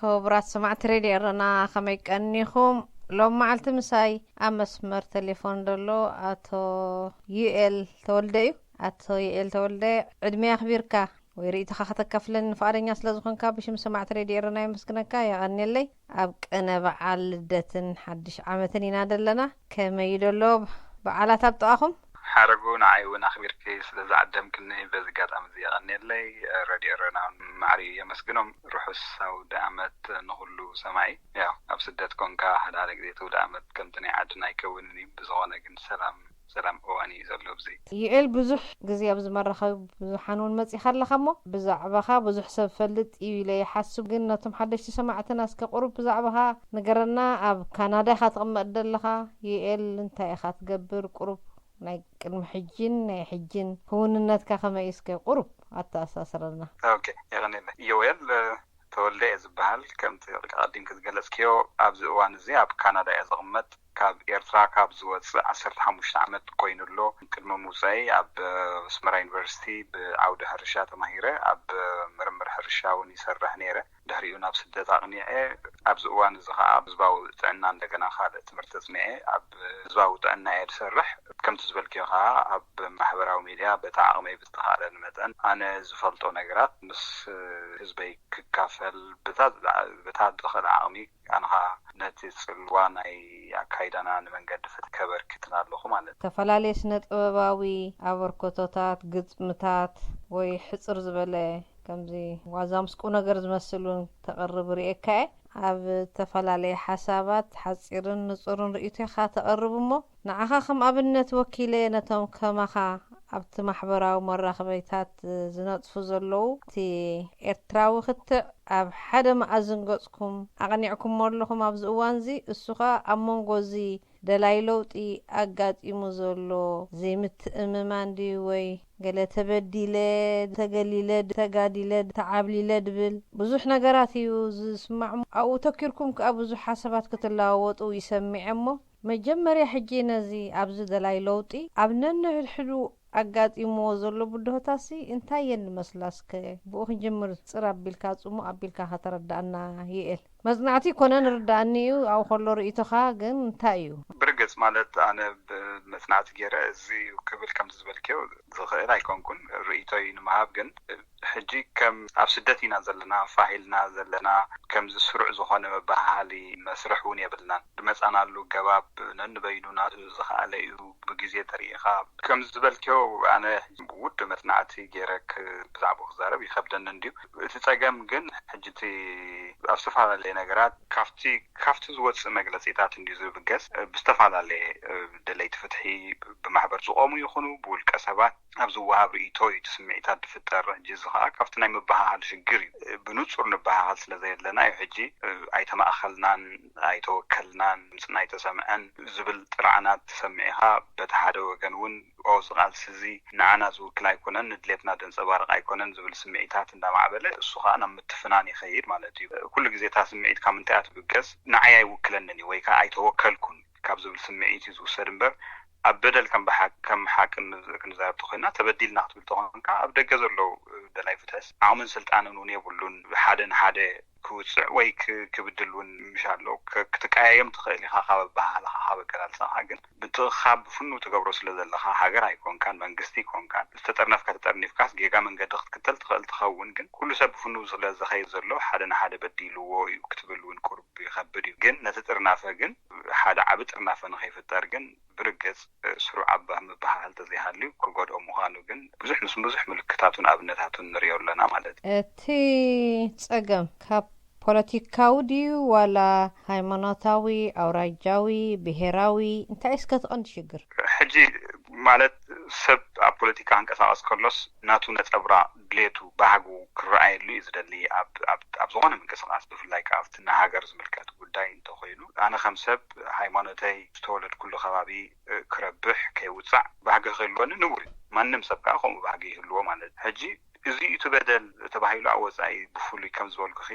ክቡራት ሰማዕቲ ሬድዮ ኤረና፣ ከመይ ቀኒኹም? ሎም መዓልቲ ምሳይ ኣብ መስመር ቴሌፎን ዘሎ ኣቶ ዩኤል ተወልደ እዩ። ኣቶ ዩኤል ተወልደ፣ ዕድመ ኣኽቢርካ ወይ ርእይቶኻ ከተካፍለኒ ፍቓደኛ ስለ ዝኾንካ፣ ብሽም ሰማዕቲ ሬድዮ ኤረና የመስግነካ። የቐንየለይ። ኣብ ቅነ በዓል ልደትን ሓድሽ ዓመትን ኢና ዘለና። ከመይ እዩ ደሎ በዓላት ኣብ ጥቓኹም? ሓረጉ፣ ንዓይ እውን ኣኽቢርኪ ስለ ዝዓደምክኒ በዚ ኣጋጣሚ እዚ የቐንየለይ። ሬድዮ ኤረና እውን ማዕሪኡ የመስግኖም። ርሑስ ኣውደ ዓመት ንኹሉ ሰማዒ። ያው ኣብ ስደት ኮንካ ሓደ ሓደ ግዜ እቲ ኣውደ ዓመት ከምቲ ናይ ዓድና ኣይከውንን እዩ። ብዝኾነ ግን ሰላም ሰላም እዋን እዩ ዘሎ ኣብዚ። ዩኤል፣ ብዙሕ ግዜ ኣብዚ መራኸቢ ብዙሓን እውን መጺኻ ኣለኻ እሞ፣ ብዛዕባኻ ብዙሕ ሰብ ፈልጥ እዩ ኢለ ይሓስብ። ግን ነቶም ሓደሽቲ ሰማዕትና እስከ ቁሩብ ብዛዕባኻ ንገረና። ኣብ ካናዳ ኢኻ ትቕመጥ ዘለኻ። ዩኤል፣ እንታይ ኢኻ ትገብር? ቁሩብ ናይ ቅድሚ ሕጂን ናይ ሕጂን ክውንነትካ ከመይ እዩ? እስከ ቁሩብ ኣተኣሳስረልና። ኦኬ፣ የቐንየለይ። ዮኤል ተወልደ እየ ዝበሃል። ከምቲ ኣቐዲምኪ ዝገለጽክዮ፣ ኣብዚ እዋን እዚ ኣብ ካናዳ እየ ዝቕመጥ። ካብ ኤርትራ ካብ ዝወጽእ ዓሰርተ ሓሙሽተ ዓመት ኮይኑ ኣሎ። ቅድሚ ምውጸይ ኣብ ኣስመራ ዩኒቨርሲቲ ብዓውዲ ሕርሻ ተማሂረ፣ ኣብ ምርምር ሕርሻ እውን ይሰርሕ ነይረ። ድሕሪኡ ናብ ስደት ኣቕኒዐ። ኣብዚ እዋን እዚ ኸኣ ህዝባዊ ጥዕና እንደገና ካልእ ትምህርቲ ኣጽኒዐ። ኣብ ህዝባዊ ጥዕና እየ ዝሰርሕ። ከምቲ ዝበልክዮ ኸኣ ኣብ ማሕበራዊ ሚድያ በታ ዓቕመይ ብዝተኻእለኒ መጠን ኣነ ዝፈልጦ ነገራት ምስ ህዝበይ ክካፈል፣ በታ ዝለዓ-፣ በታ ዝኸእለ ዓቕሚ ኣነ ኸኣ ነቲ ጽልዋ ናይ ኣካይዳና ንመንገዲ ፍትሒ ከበርክትን ኣለኹ ማለት እዩ። ዝተፈላለዩ ስነ ጥበባዊ ኣበርክቶታት፣ ግጥምታት ወይ ሕጽር ዝበለ ከምዚ ዋዛ ምስ ቁም ነገር ዝመስል እውን ተቕርብ ርእየካ እየ። ኣብ ዝተፈላለየ ሓሳባት ሓጺርን ንጹርን ርእይቶ ኢኻ ተቕርብ እሞ፣ ንዓኻ ከም ኣብነት ወኪለ ነቶም ከማኻ ኣብቲ ማሕበራዊ መራኸቢታት ዝነጥፉ ዘለዉ፣ እቲ ኤርትራዊ ክትዕ ኣብ ሓደ መኣዝን ገጽኩም ኣቕኒዕኩሞ ኣለኹም ኣብዚ እዋንዚ፣ እሱ ኸኣ ኣብ መንጎ እዚ ደላይ ለውጢ ኣጋጢሙ ዘሎ ዘይምትእምማን ድዩ ወይ ገለ ተበዲለ፣ ተገሊለ፣ ተጋዲለ፣ ተዓብሊለ ድብል ብዙሕ ነገራት እዩ ዝስማዕ። ኣብኡ ተኪርኩም ከኣ ብዙሕ ሓሳባት ክትለዋወጡ ይሰምዐ እሞ፣ መጀመርያ ሕጂ ነዚ ኣብዚ ደላይ ለውጢ ኣብ ነንሕድሕዱ ኣጋጢምዎ ዘሎ ብድሆታሲ እንታይ እየን ዝመስላ? እስከ ብኡ ክንጅምር፣ ጽር ኣቢልካ፣ ጽሙእ ኣቢልካ ከተረድኣና ዩኤል። መጽናዕቲ ይኮነን ርዳእኒ እዩ፣ ኣብኡ ከሎ ርእይቶኻ ግን እንታይ እዩ? ብርግጽ ማለት ኣነ ብመጽናዕቲ ገይረ እዚ እዩ ክብል ከምቲ ዝበልክዮ ዝኽእል ኣይኮንኩን። ርእይቶይ ንምሃብ ግን ሕጂ ከም ኣብ ስደት ኢና ዘለና፣ ፋሕ ኢልና ዘለና፣ ከምዚ ስሩዕ ዝኾነ መበሃሃሊ መስርሕ እውን የብልናን። ዝመጻናሉ ገባብ ነንበይኑ ናቱ ዝኸኣለ እዩ። ብግዜ ተሪኢኻ ከምዚ ዝበልክዮ ኣነ ውድ መጽናዕቲ ገይረ ክ-፣ ብዛዕባኡ ክዛረብ ይኸብደኒ እንድዩ። እቲ ጸገም ግን ሕጂ እቲ ኣብ ዝተፈላለየ ነገራት ካብቲ፣ ካብቲ ዝወጽእ መግለጺታት እንድዩ ዝብገስ። ብዝተፈላለየ ደለይቲ ፍትሒ ብማሕበር ዝቖሙ ይኹኑ ብውልቀ ሰባት ኣብ ዝወሃብ ርእይቶ እዩ እቲ ስምዒታት ዝፍጠር። ሕጂ እዚ ኸኣ ካብቲ ናይ ምበሃሃል ሽግር እዩ። ብንጹር ንበሃሃል ስለ ዘየለና እዩ ሕጂ ኣይተማእኸልናን ኣይተወከልናን፣ ድምጽና ኣይተሰምዐን ዝብል ጥርዓናት ተሰሚዕኻ፣ በቲ ሓደ ወገን እውን ኦ፣ እዚ ቃልሲ እዚ ንዓና ዝውክል ኣይኮነን፣ ንድሌትና ዘንጸባርቕ ኣይኮነን ዝብል ስምዒታት እንዳማዕበለ፣ እሱ ኸኣ ናብ ምትፍናን ይኸይድ ማለት እዩ። ኩሉ ግዜ እታ ስምዒት ካብ ምንታይ እያ ትብገስ? ንዓይ ኣይውክለንን እዩ ወይ ከኣ ኣይተወከልኩን ካብ ዝብል ስምዒት እዩ ዝውሰድ እምበር፣ ኣብ በደል ከም ብሓ-፣ ከም ሓቂ ን-፣ ክንዛረብ ተኾይና፣ ተበዲልና ክትብል ተኾንካ፣ ኣብ ደገ ዘለዉ ደላይ ፍትሕስ ዓቕምን ስልጣንን እውን የብሉን። ሓደ ንሓደ ክውጽዕ ወይ ክ-፣ ክብድል እውን ምሽ ኣሎ። ክ-፣ ክትቀያየም ትኽእል ኢኻ ካብ ኣበሃህላኻ፣ ካብ ኣገላልጻኻ፣ ግን ምትእኽኻብ ብፍኑው ትገብሮ ስለ ዘለኻ፣ ሃገር ኣይኮንካን፣ መንግስቲ ኣይኮንካን። ዝተጠርነፍካ ተጠርኒፍካስ ጌጋ መንገዲ ክትክተል ትኽእል ትኸውን፣ ግን ኩሉ ሰብ ብፍኑው ስለ ዝኸይድ ዘሎ፣ ሓደ ንሓደ በዲልዎ እዩ ክትብል እውን ቁሩብ ይኸብድ እዩ። ግን ነቲ ጥርናፈ ግን፣ ሓደ ዓቢ ጥርናፈ ንኸይፍጠር ግን፣ ብርግጽ ስሩዕ ኣባ ምብህሃል ተዘይሃልዩ ክጎድኦ ምዃኑ ግን ብዙሕ፣ ምስ ብዙሕ ምልክታቱን ኣብነታቱን ንርእዮ ኣለና ማለት እዩ። እቲ ጸገም ካብ ፖለቲካዊ ድዩ ዋላ ሃይማኖታዊ፣ ኣውራጃዊ፣ ብሄራዊ፣ እንታይ እስከ እቲ ቀንዲ ሽግር? ሕጂ ማለት ሰብ ኣብ ፖለቲካ ክንቀሳቐስ ከሎስ ናቱ ነጸብራቕ ድሌቱ፣ ባህጉ ክረኣየሉ እዩ ዝደሊ። ኣብ፣ ኣብ፣ ኣብ ዝኾነ ምንቅስቓስ ብፍላይ ከኣ ኣብቲ ንሃገር ዝምልከት ጉዳይ እንተኾይኑ ኣነ ከም ሰብ ሃይማኖተይ ዝተወለድኩሉ ከባቢ ክረብሕ፣ ከይውጻዕ ባህጊ ክህልወኒ ንቡር እዩ። ማንም ሰብ ከኣ ከምኡ ባህጊ ይህልዎ ማለት እዩ። ሕጂ እዚ እዩ እቲ በደል ተባሂሉ ኣብ ወጻኢ ብፍሉይ ከም ዝበልኩኺ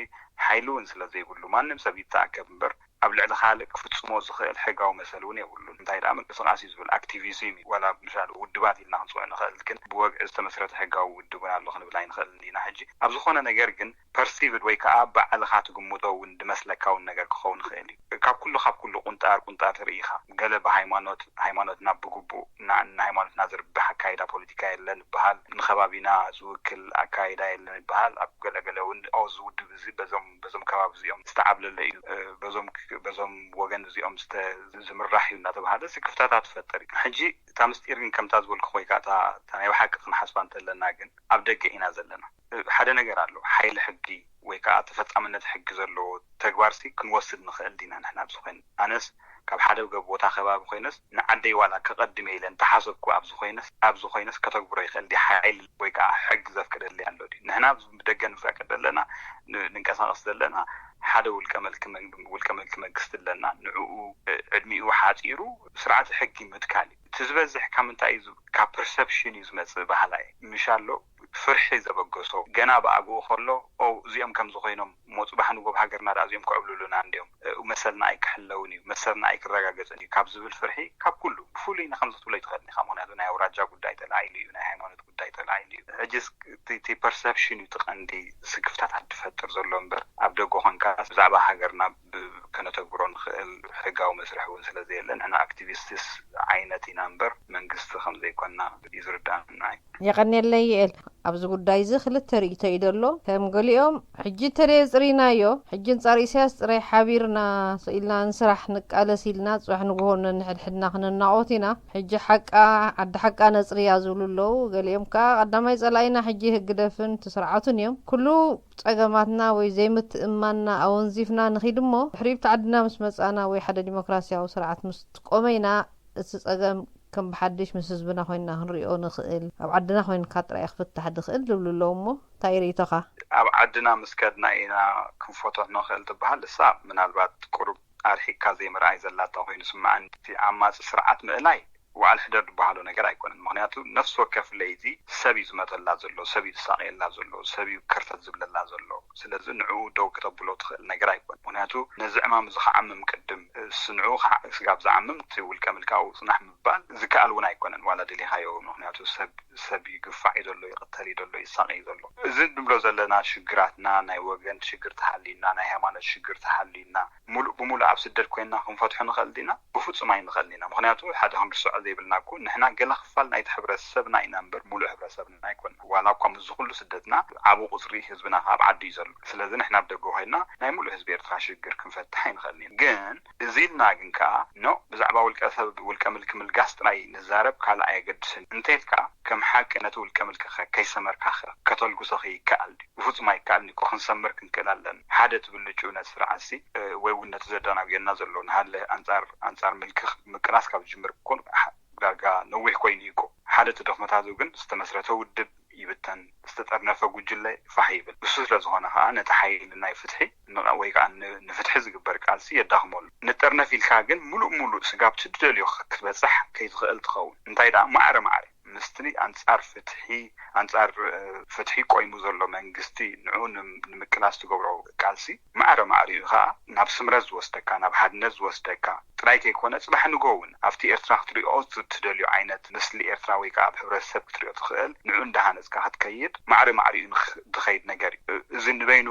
ሓይሊ እውን ስለ ዘይብሉ ማንም ሰብ ይተኣከብ እምበር ኣብ ልዕሊ ካልእ ክፍጽሞ ዝኽእል ሕጋዊ መሰል እውን የብሉን። እንታይ ደኣ ምንቅስቓስ እዩ ዝብል ኣክቲቪዝም እዩ። ዋላ ምሻል ውድባት ኢልና ክንጽውዖ ንኽእል፣ ግን ብወግዒ ዝተመስረተ ሕጋዊ ውድብ እውን ኣሎ ክንብል ኣይንኽእልን ኢና። ሕጂ ኣብ ዝኾነ ነገር ግን ፐርሲቭድ ወይ ከዓ ባዕልኻ ትግምቶ እውን ዝመስለካ እውን ነገር ክኸውን ይኽእል እዩ። ካብ ኩሉ ካብ ኩሉ ቁንጣር ቁንጣር ትርኢ ኢኻ። ገለ ብሃይማኖት፣ ሃይማኖትና ብግቡእ ና- ንሃይማኖትና ዝርብሕ ኣካይዳ ፖለቲካ የለን ይበሃል፣ ንከባቢና ዝውክል ኣካይዳ የለን ይበሃል። ኣብ ገለገለ እውን ኦ እዚ ውድብ እዚ በዞም በዞም ከባቢ እዚኦም ዝተዓብለለ እዩ፣ በዞም በዞም ወገን እዚኦም ዝምራሕ እዩ እናተባሃለ ስክፍታታት ትፈጥር እዩ። ሕጂ እታ ምስጢር ግን ከምታ ዝበልኩ ወይ ከዓ እታ ናይ ብሓቂ ክንሓስባ እንተለና ግን ኣብ ደገ ኢና ዘለና። ሓደ ነገር ኣሎ፣ ሓይሊ ሕጊ ወይ ከዓ ተፈፃምነት ሕጊ ዘለዎ ተግባርሲ ክንወስድ ንኽእል ዲና ንሕና ኣብዚ ኮይን ኣነስ ካብ ሓደ ገብ ቦታ ከባቢ ኮይነስ ንዓደይ ዋላ ከቐድም ኢለ እንተሓሰብኩ ኣብዚ ኮይነስ ኣብዚ ኮይነስ ከተግብሮ ይኽእል ዲ ሓይሊ ወይ ከዓ ሕጊ ዘፍቅደለይ ኣሎ ዲ ንሕና ኣብዚ ደገ ንፈቅድ ዘለና ንንቀሳቀስ ዘለና ሓደ ውልቀ መልኪ ውልቀ መልኪ መንግስቲ ኣለና ንዕኡ ዕድሚኡ ሓፂሩ ስርዓት ሕጊ ምትካል እዩ። እቲ ዝበዝሕ ካብ ምንታይ እዩ ካብ ፐርሰፕሽን እዩ ዝመፅእ ባህላ እዩ ምሽ ኣሎ ፍርሒ ዘበገሶ ገና ብኣግኡ ከሎ ኦ እዚኦም ከም ዝኾይኖም ሞ ፅባሕ ንጎብ ሃገርና ዳ እዚኦም ክዕብልሉና እንዲዮም መሰልና ኣይክሕለውን እዩ መሰልና ኣይክረጋገፅን እዩ ካብ ዝብል ፍርሒ ካብ ኩሉ ብፍሉይ ንከምዚ ትብሎ ይትኽእል ኢኻ ምክንያቱ ናይ ኣውራጃ ጉዳይ ተላዒሉ እዩ ናይ ሃይማኖት ጉዳይ ተላዒሉ እዩ ሕጂ እቲ ፐርሰፕሽን እዩ ትቐንዲ ስክፍታታት ትፈጥር ዘሎ እምበር ኣብ ደጎ ኮንካ ብዛዕባ ሃገርና ከነተግብሮ ንኽእል ሕጋዊ መስርሕ እውን ስለ ዘየለ ንሕና ኣክቲቪስትስ ዓይነት ኢና እምበር መንግስቲ ከም ዘይኮንና እዩ ዝርዳእና። የቐንየለይ ይኤል፣ ኣብዚ ጉዳይ እዚ ክልተ ርእይቶ እዩ ዘሎ። ከም ገሊኦም ሕጂ እንተደይ ኣጽሪናዮ፣ ሕጂ ኣንጻር ኢሳያስ ጥራይ ሓቢርና ኢልና ንስራሕ ንቃለስ ኢልና ጽባሕ ንግሆ ነንሕድሕድና ክነናቖት ኢና። ሕጂ ሓቃ ዓዲ ሓቃ ነጽርያ ዝብሉ ኣለዉ። ገሊኦም ከኣ ቀዳማይ ጸላኢና ሕጂ ህግደፍን እቲ ስርዓቱን እዮም። ኩሉ ጸገማትና ወይ ዘይምትእምማንና ኣወንዚፍና ንኺድ እሞ ድሕሪኡ ኣብቲ ዓድና ምስ መጻእና ወይ ሓደ ዲሞክራስያዊ ስርዓት ምስ ቆመ ኢና እቲ ጸገም ከም ብሓድሽ ምስ ህዝብና ኮይንና ክንሪኦ ንኽእል፣ ኣብ ዓድና ኮይንካ ጥራይ ክፍታሕ ድኽእል ዝብሉ ኣለዉ እሞ እንታይ ርእይቶኻ? ኣብ ዓድና ምስ ከድና ኢና ክንፈትሖ ንኽእል ትበሃል እሳ ምናልባት ቁሩብ ኣርሒቅካ ዘይምርኣይ ዘላታ ኮይኑ ስምዓኒ። እቲ ዓማጺ ስርዓት ምእላይ ዋዕል ሕደር ዝበሃሎ ነገር ኣይኮነን። ምኽንያቱ ነፍሲ ወከፍ ለይቲ ሰብ እዩ ዝመተላ ዘሎ፣ ሰብ እዩ ዝሳቐየላ ዘሎ፣ ሰብ እዩ ከርተት ዝብለላ ዘሎ። ስለዚ ንዕኡ ደው ከተብሎ ትኽእል ነገር ኣይኮነን። ምኽንያቱ ነዚ ዕማም እዚ ክዓምም ቅድም እሱ ንዕኡ ስጋብ ዝዓምም እቲ ውልቀ ምልካዊ ጽናሕ ምባል ዝከኣል እውን ኣይኮነን። ዋላ ደሊኻዮ ምኽንያቱ ሰብ ሰብ ይግፋዕ እዩ ዘሎ፣ ይቕተል እዩ ዘሎ፣ ይሳቐ እዩ ዘሎ። እዚ ንብሎ ዘለና ሽግራትና ናይ ወገን ሽግር ተሃልዩና፣ ናይ ሃይማኖት ሽግር ተሃልዩና፣ ሙሉእ ብሙሉእ ኣብ ስደት ኮይንና ክንፈትሖ ንኽእል ዲና? ብፍጹም ኣይንኽእልን ኢና። ምኽንያቱ ሓደ ክንርስዖ ዘይብልና እኮ ንሕና ገለ ክፋል ናይቲ ሕብረተሰብና ኢና እምበር ሙሉእ ሕብረተሰብና ኣይኮንና። ዋላ እኳ ምስዚ ኩሉ ስደትና ዓቢ ቁጽሪ ህዝብና ከኣ ኣብ ዓዱ እዩ ዘሎ። ስለዚ ንሕና ኣብ ደገ ኮይንና ናይ ሙሉእ ህዝቢ ኤርትራ ሽግር ክንፈትሕ ኣይንኽእልን ኢና። ግን እዚ ኢልና ግን ከኣ ኖእ ብዛዕባ ውልቀ ሰብ ውልቀ ምልኪ ምልጋስ ጥራይ ንዛረብ ካልእ ኣየገድስን እንተኢልካ ከም ሓቂ ነቲ ውልቀ ምልኪኸ ከይሰመርካኸ ከተልጉሶኸ ይከኣል ድዩ? ብፍጹም ኣይከኣልን እኮ ክንሰምር ክንክእል ኣለና። ሓደ እቲ ብልጭኡ ነቲ ስርዓትሲ ወይ እውን ነቲ ዘደናጉየና ዘሎ ንሃለ ኣንጻር ኣንጻር ምልኪ ምቅላስ ካብ ዝጅምር እኮ ዳርጋ ነዊሕ ኮይኑ እዩ እኮ። ሓደ እቲ ድኽመታቱ ግን ዝተመስረተ ውድብ ይብተን ዝተጠርነፈ ጉጅለ ፋሕ ይብል። እሱ ስለ ዝኾነ ከኣ ነቲ ሓይሊ ናይ ፍትሒ ወይ ከዓ ንፍትሒ ዝግበር ቃልሲ የዳኽመሉ። ንጠርነፍ ኢልካ ግን ሙሉእ ሙሉእ ስጋብ ትደልዮ ክትበፅሕ ከይትኽእል ትኸውን። እንታይ ደኣ ማዕረ ማዕረ ምስቲ ኣንፃር ፍትሒ ኣንፃር ፍትሒ ቆይሙ ዘሎ መንግስቲ ንዑ ንምቅላስ ትገብሮ ቃልሲ ማዕረ ማዕሪኡ ከዓ ናብ ስምረት ዝወስደካ ናብ ሓድነት ዝወስደካ ጥራይ ከይኮነ ፅባሕ ንጎ እውን ኣብቲ ኤርትራ ክትሪኦ ትደልዮ ዓይነት ምስሊ ኤርትራ ወይ ከዓ ኣብ ሕብረተሰብ ክትሪኦ ትኽእል ንዑ እንዳሃነፅካ ክትከይድ ማዕረ ማዕሪኡ ዝኸይድ ነገር እዩ። እዚ ንበይኑ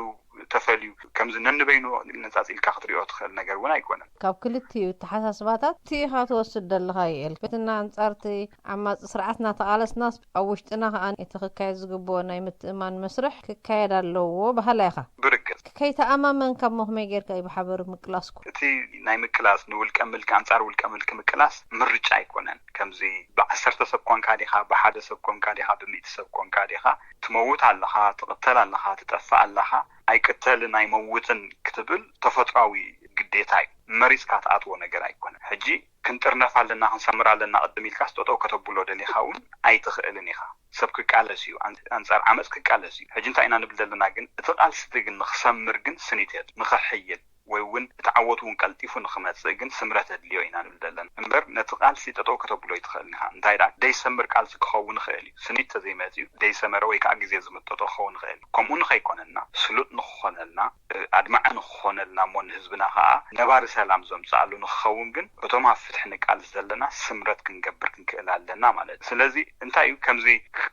ተፈልዩ ከምዚ ነንበይኑ ነፃፂልካ ክትሪኦ ትኽእል ነገር እውን ኣይኮነን። ካብ ክልቲኡ ኣተሓሳስባታት እቲ ኢኻ ትወስድ ዘለኻ ይኤል። ቤትና ኣንጻርቲ ዓማጺ ስርዓት እናተቓለስናስ ኣብ ውሽጥና ከኣ እቲ ክካየድ ዝግብኦ ናይ ምትእምማን መስርሕ ክካየድ ኣለዎ በሃላይ ኢኻ። ብርግጽ። ከይተኣማመንካ እሞ ከመይ ጌርካ እዩ ብሓበሩ ምቅላስኩ? እቲ ናይ ምቅላስ ንውልቀ ምልኪ ኣንጻር ውልቀ ምልኪ ምቅላስ ምርጫ ኣይኮነን። ከምዚ ብዓሰርተ ሰብ ኮንካ ዲኻ ብሓደ ሰብ ኮንካ ዲኻ ብሚእቲ ሰብ ኮንካ ዲኻ ትመውት ኣለኻ፣ ትቕተል ኣለኻ፣ ትጠፍእ ኣለኻ፣ ኣይቅተልን ኣይመውትን ክትብል ተፈጥሮኣዊ ግዴታ እዩ። መሪጽካ ትኣትዎ ነገር ኣይኮነን። ሕጂ ክንጥርነፍ ኣለና ክንሰምር ኣለና ቅድም ኢልካስ ጠጠው ከተብሎ ደሊኻ እውን ኣይትኽእልን ኢኻ። ሰብ ክቃለስ እዩ፣ ኣንጻር ዓመጽ ክቃለስ እዩ። ሕጂ እንታይ ኢና ንብል ዘለና ግን እቲ ቃልሲ እቲ ግን ንክሰምር ግን ስኒት የድሊ፣ ንኽሕይል ወይ እውን እቲ ዓወት እውን ቀልጢፉ ንክመጽእ ግን ስምረት የድልዮ ኢና ንብል ዘለና እምበር ነቲ ቃልሲ ጠጠው ከተብሎ ኣይትኽእልን ኢኻ። እንታይ ደኣ ደይሰምር ቃልሲ ክኸውን ይኽእል እዩ። ስኒት ተዘይመጽኡ ደይሰመረ ወይ ከዓ ግዜ ዝምጠጦ ክኸውን ይኽእል እዩ። ከምኡ ንኸይኮነና ስሉጥ ንክኾነልና ኣድማዒ ንክኾነልና እሞ ንህዝብና ከዓ ነባሪ ሰላም ዘምፅኣሉ ንክኸውን ግን እቶም ኣብ ፍትሒ ንቃልስ ዘለና ስምረት ክንገብር ክንክእል ኣለና ማለት እዩ። ስለዚ እንታይ እዩ ከምዚ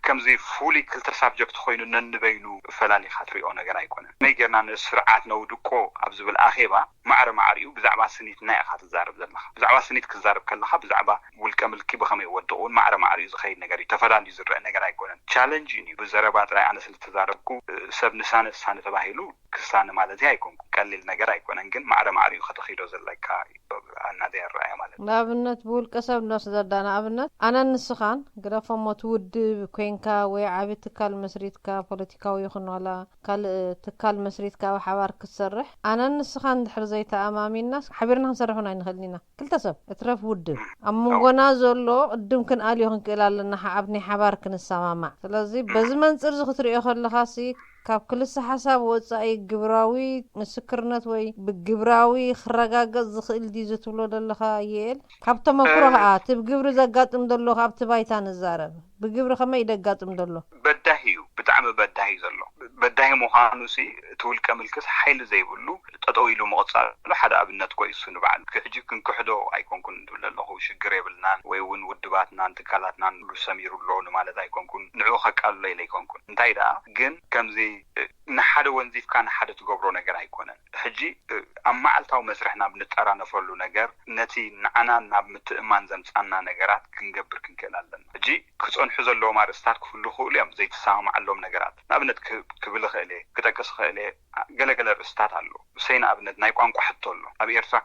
ከምዚ ፍሉይ ክልተ ሳብጀክት ኮይኑ ነንበይኑ ፈላሊኻ ትሪኦ ነገር ኣይኮነን። ከመይ ጌርና ንስርዓት ነውድቆ ኣብ ዝብል ኣኼባ ማዕረ ማዕሪኡ ብዛዕባ ስኒትና ኢኻ ትዛረብ ዘለኻ። ብዛዕባ ስኒት ክዛረብ ከለኻ ብዛዕባ ውልቀ ምልኪ ብኸመይ ወድቑ እውን ማዕረ ማዕሪኡ ዝኸይድ ነገር እዩ። ተፈላልዩ ዝረአ ነገር ኣይኮነን። ቻለንጅ እዩ። ብዘረባ ጥራይ ኣነ ስለ ዝተዛረብኩ ሰብ ንሳነ ሳነ ተባሂሉ ክሳነ ማለት ኣይኮንኩ። ቀሊል ነገር ኣይኮነን፣ ግን ማዕረ ማዕሪኡ ከተኺዶ ዘለካ ኣናዘ ኣረኣያ ማለት እዩ። ንኣብነት ብውልቀ ሰብ ንወስደዳ፣ ንኣብነት ኣነን ንስኻን ግደፎ እሞ እቲ ውድብ ኮይንካ ወይ ዓቢ ትካል መስሪትካ ፖለቲካዊ ይኹን ዋላ ካልእ ትካል መስሪትካ ኣብ ሓባር ክትሰርሕ ኣነን ንስኻን ድሕር ዘይተኣማሚንና ሓቢርና ክንሰርሕ እውን ኣይንኽእልን ኢና። ክልተ ሰብ እትረፍ ውድብ ኣብ መንጎና ዘሎ ቅድም ክንኣልዮ ክንክእል ኣለና፣ ሓ- ኣብ ናይ ሓባር ክንሰማማዕ። ስለዚ በዚ መንፅር እዚ ክትሪኦ ከለኻ ሲ ካብ ክልሰ ሓሳብ ወፃኢ ግብራዊ ምስክርነት ወይ ብግብራዊ ክረጋገፅ ዝኽእል ድዩ ዝትብሎ ዘለኻ ይኤል? ካብ ተመክሮ ከዓ እቲ ብግብሪ ዘጋጥም ዘሎ ካብቲ ባይታ ንዛረብ። ብግብሪ ከመይ እዩ ደጋጥም ዘሎ? በዳሂ እዩ፣ ብጣዕሚ በዳሂ እዩ ዘሎ። በዳሂ ምዃኑ ሲ እቲ ውልቀ ምልክስ ሓይሊ ዘይብሉ ጠጠው ኢሉ ምቕፃሉ ሓደ ኣብነት ኮይ እሱ ንባዕሉ። ሕጂ ክንክሕዶ ኣይኮንኩን ዝብል ዘለኹ፣ ሽግር የብልናን ወይ እውን ውድባትናን ትካላትናን ኩሉ ሰሚሩ ኣሎ ንማለት ኣይኮንኩን፣ ንዕኡ ከቃልሎ ኢለ ኣይኮንኩን። እንታይ ደኣ ግን ከምዚ ንሓደ ወንዚፍካ ንሓደ ትገብሮ ነገር ኣይኮነን። ሕጂ ኣብ መዓልታዊ መስርሕና ብንጠራነፈሉ ነገር ነቲ ንዓና ናብ ምትእማን ዘምፃና ነገራት ክንገብር ክንክእል ኣለና። ሕጂ ክፀንሑ ዘለዎም ኣርእስታት ክህሉ ይኽእሉ እዮም፣ ዘይትሰማማዓሎም ነገራት። ንኣብነት ክብ- ክብል እኽእል እየ፣ ክጠቅስ እኽእል እየ። ገለገለ ኣርእስታት ኣሎ። ሰይ ንኣብነት ናይ ቋንቋ ሕቶ ኣሎ። ኣብ ኤርትራ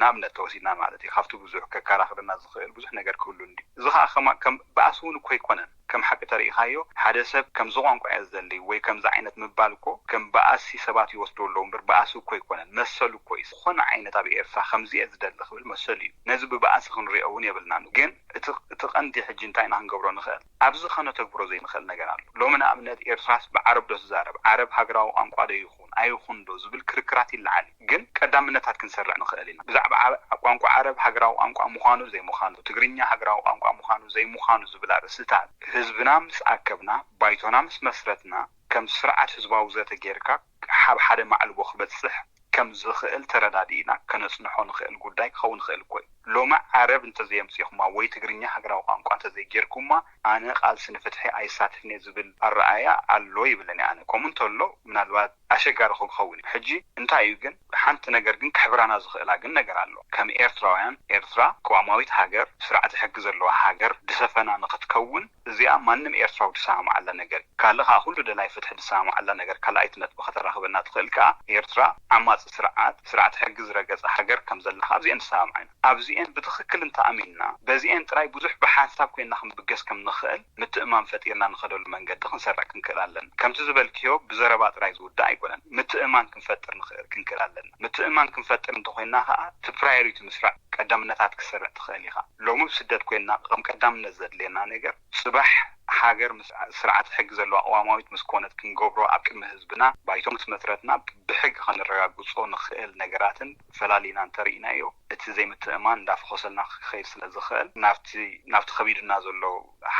ንኣብነት ተወሲድና ማለት እዩ፣ ካብቲ ብዙሕ ከከራኽረና ዝኽእል ብዙሕ ነገር ክህሉ እንዲ። እዚ ኸዓ ከማ ከም ባእሲ እውን እኮ ኣይኮነን። ከም ሓቂ ተሪኢኻዮ ሓደ ሰብ ከምዚ ቋንቋ እየ ዝደሊ ወይ ከምዚ ዓይነት ምባል እኮ ከም ባእሲ ሰባት ይወስድዎ ኣለዉ እምበር ባእሲ እኮ ኣይኮነን። መሰሉ እኮ እዩ። ዝኾነ ዓይነት ኣብ ኤርትራ ከምዚ እየ ዝደሊ ክብል መሰሉ እዩ። ነዚ ብባእሲ ክንሪኦ እውን የብልናን። ግን እቲ እቲ ቀንዲ ሕጂ እንታይ ኢና ክንገብሮ ንኽእል? ኣብዚ ከነተግብሮ ዘይንኽእል ነገር ኣሎ። ሎሚ ንኣብነት ኤርትራስ ብዓረብ ዶ ትዛረብ? ዓረብ ሃገራዊ ቋንቋ ዶ ይኹን ኣይኹን ዶ ዝብል ክርክራት ይለዓል እዩ። ግን ቀዳምነታት ክንሰርዕ ንኽእል ኢና። ብዛዕባ ዓረ- ቋንቋ ዓረብ ሃገራዊ ቋንቋ ምዃኑ ዘይምዃኑ፣ ትግርኛ ሃገራዊ ቋንቋ ምዃኑ ዘይምዃኑ ዝብል ኣርእስታት ህዝብና ምስ ኣከብና፣ ባይቶና ምስ መስረትና፣ ከም ስርዓት ህዝባዊ ዘተ ጌርካ ሓብ ሓደ ማዕልቦ ክበፅሕ ከም ዝኽእል ተረዳዲእና ከነፅንሖ ንኽእል ጉዳይ ክኸውን ይኽእል እኮ እዩ። ሎሚ ዓረብ እንተዘየምፂኹማ ወይ ትግርኛ ሃገራዊ ቋንቋ እንተዘይጌርኩማ ኣነ ቃልሲ ንፍትሒ ኣይሳተፍን እየ ዝብል ኣረኣያ ኣሎ ይብለኒ ኣነ። ከምኡ እንተሎ ምናልባት ኣሸጋሪ ክኸውን እዩ። ሕጂ እንታይ እዩ ግን ሓንቲ ነገር ግን ክሕብራና ዝኽእላ ግን ነገር ኣሎ። ከም ኤርትራውያን ኤርትራ ቅዋማዊት ሃገር ስርዓተ ሕጊ ዘለዋ ሃገር ድሰፈና ንኽትከውን እዚኣ ማንም ኤርትራዊ ድሰማማዓላ ነገር እዩ። ካልእ ከዓ ኩሉ ደላይ ፍትሒ ድሰማማዓላ ነገር ካልኣይቲ ነጥቢ ከተራኽበና ትኽእል ከዓ ኤርትራ ዓማፂ ስርዓት ስርዓት ሕጊ ዝረገፀ ሃገር ከም ዘላ ኣብዚአን ንሰማማዕ ኢና። ኣብዚአን ብትኽክል እንተኣሚንና በዚአን ጥራይ ብዙሕ ብሓንሳብ ኮይንና ክንብገስ ከም ንኽእል ምትእማን ፈጢርና ንኸደሉ መንገዲ ክንሰርዕ ክንክእል ኣለና። ከምቲ ዝበልክዮ ብዘረባ ጥራይ ዝውዳእ ኣይኮነን። ምትእማን ክንፈጥር ንኽእል ክንክእል ኣለና። ምትእማን ክንፈጥር እንተኮይንና ከዓ እቲ ፕራዮሪቲ ምስራዕ ቀዳምነታት ክሰርዕ ትኽእል ኢኻ። ሎሚ ብስደት ኮይንና ከም ቀዳምነት ዘድልየና ነገር ፅባሕ ሃገር ምስ ስርዓት ሕጊ ዘለዋ ቅዋማዊት ምስ ኮነት ክንገብሮ ኣብ ቅድሚ ህዝብና ባይቶ ምስ መስረትና ብሕጊ ከነረጋግፆ ንኽእል ነገራትን ፈላሊና እንተርኢናዮ እቲ ዘይምትእማን እንዳፈኾሰልና ክኸይድ ስለ ዝኽእል ናብቲ ናብቲ ከቢዱና ዘሎ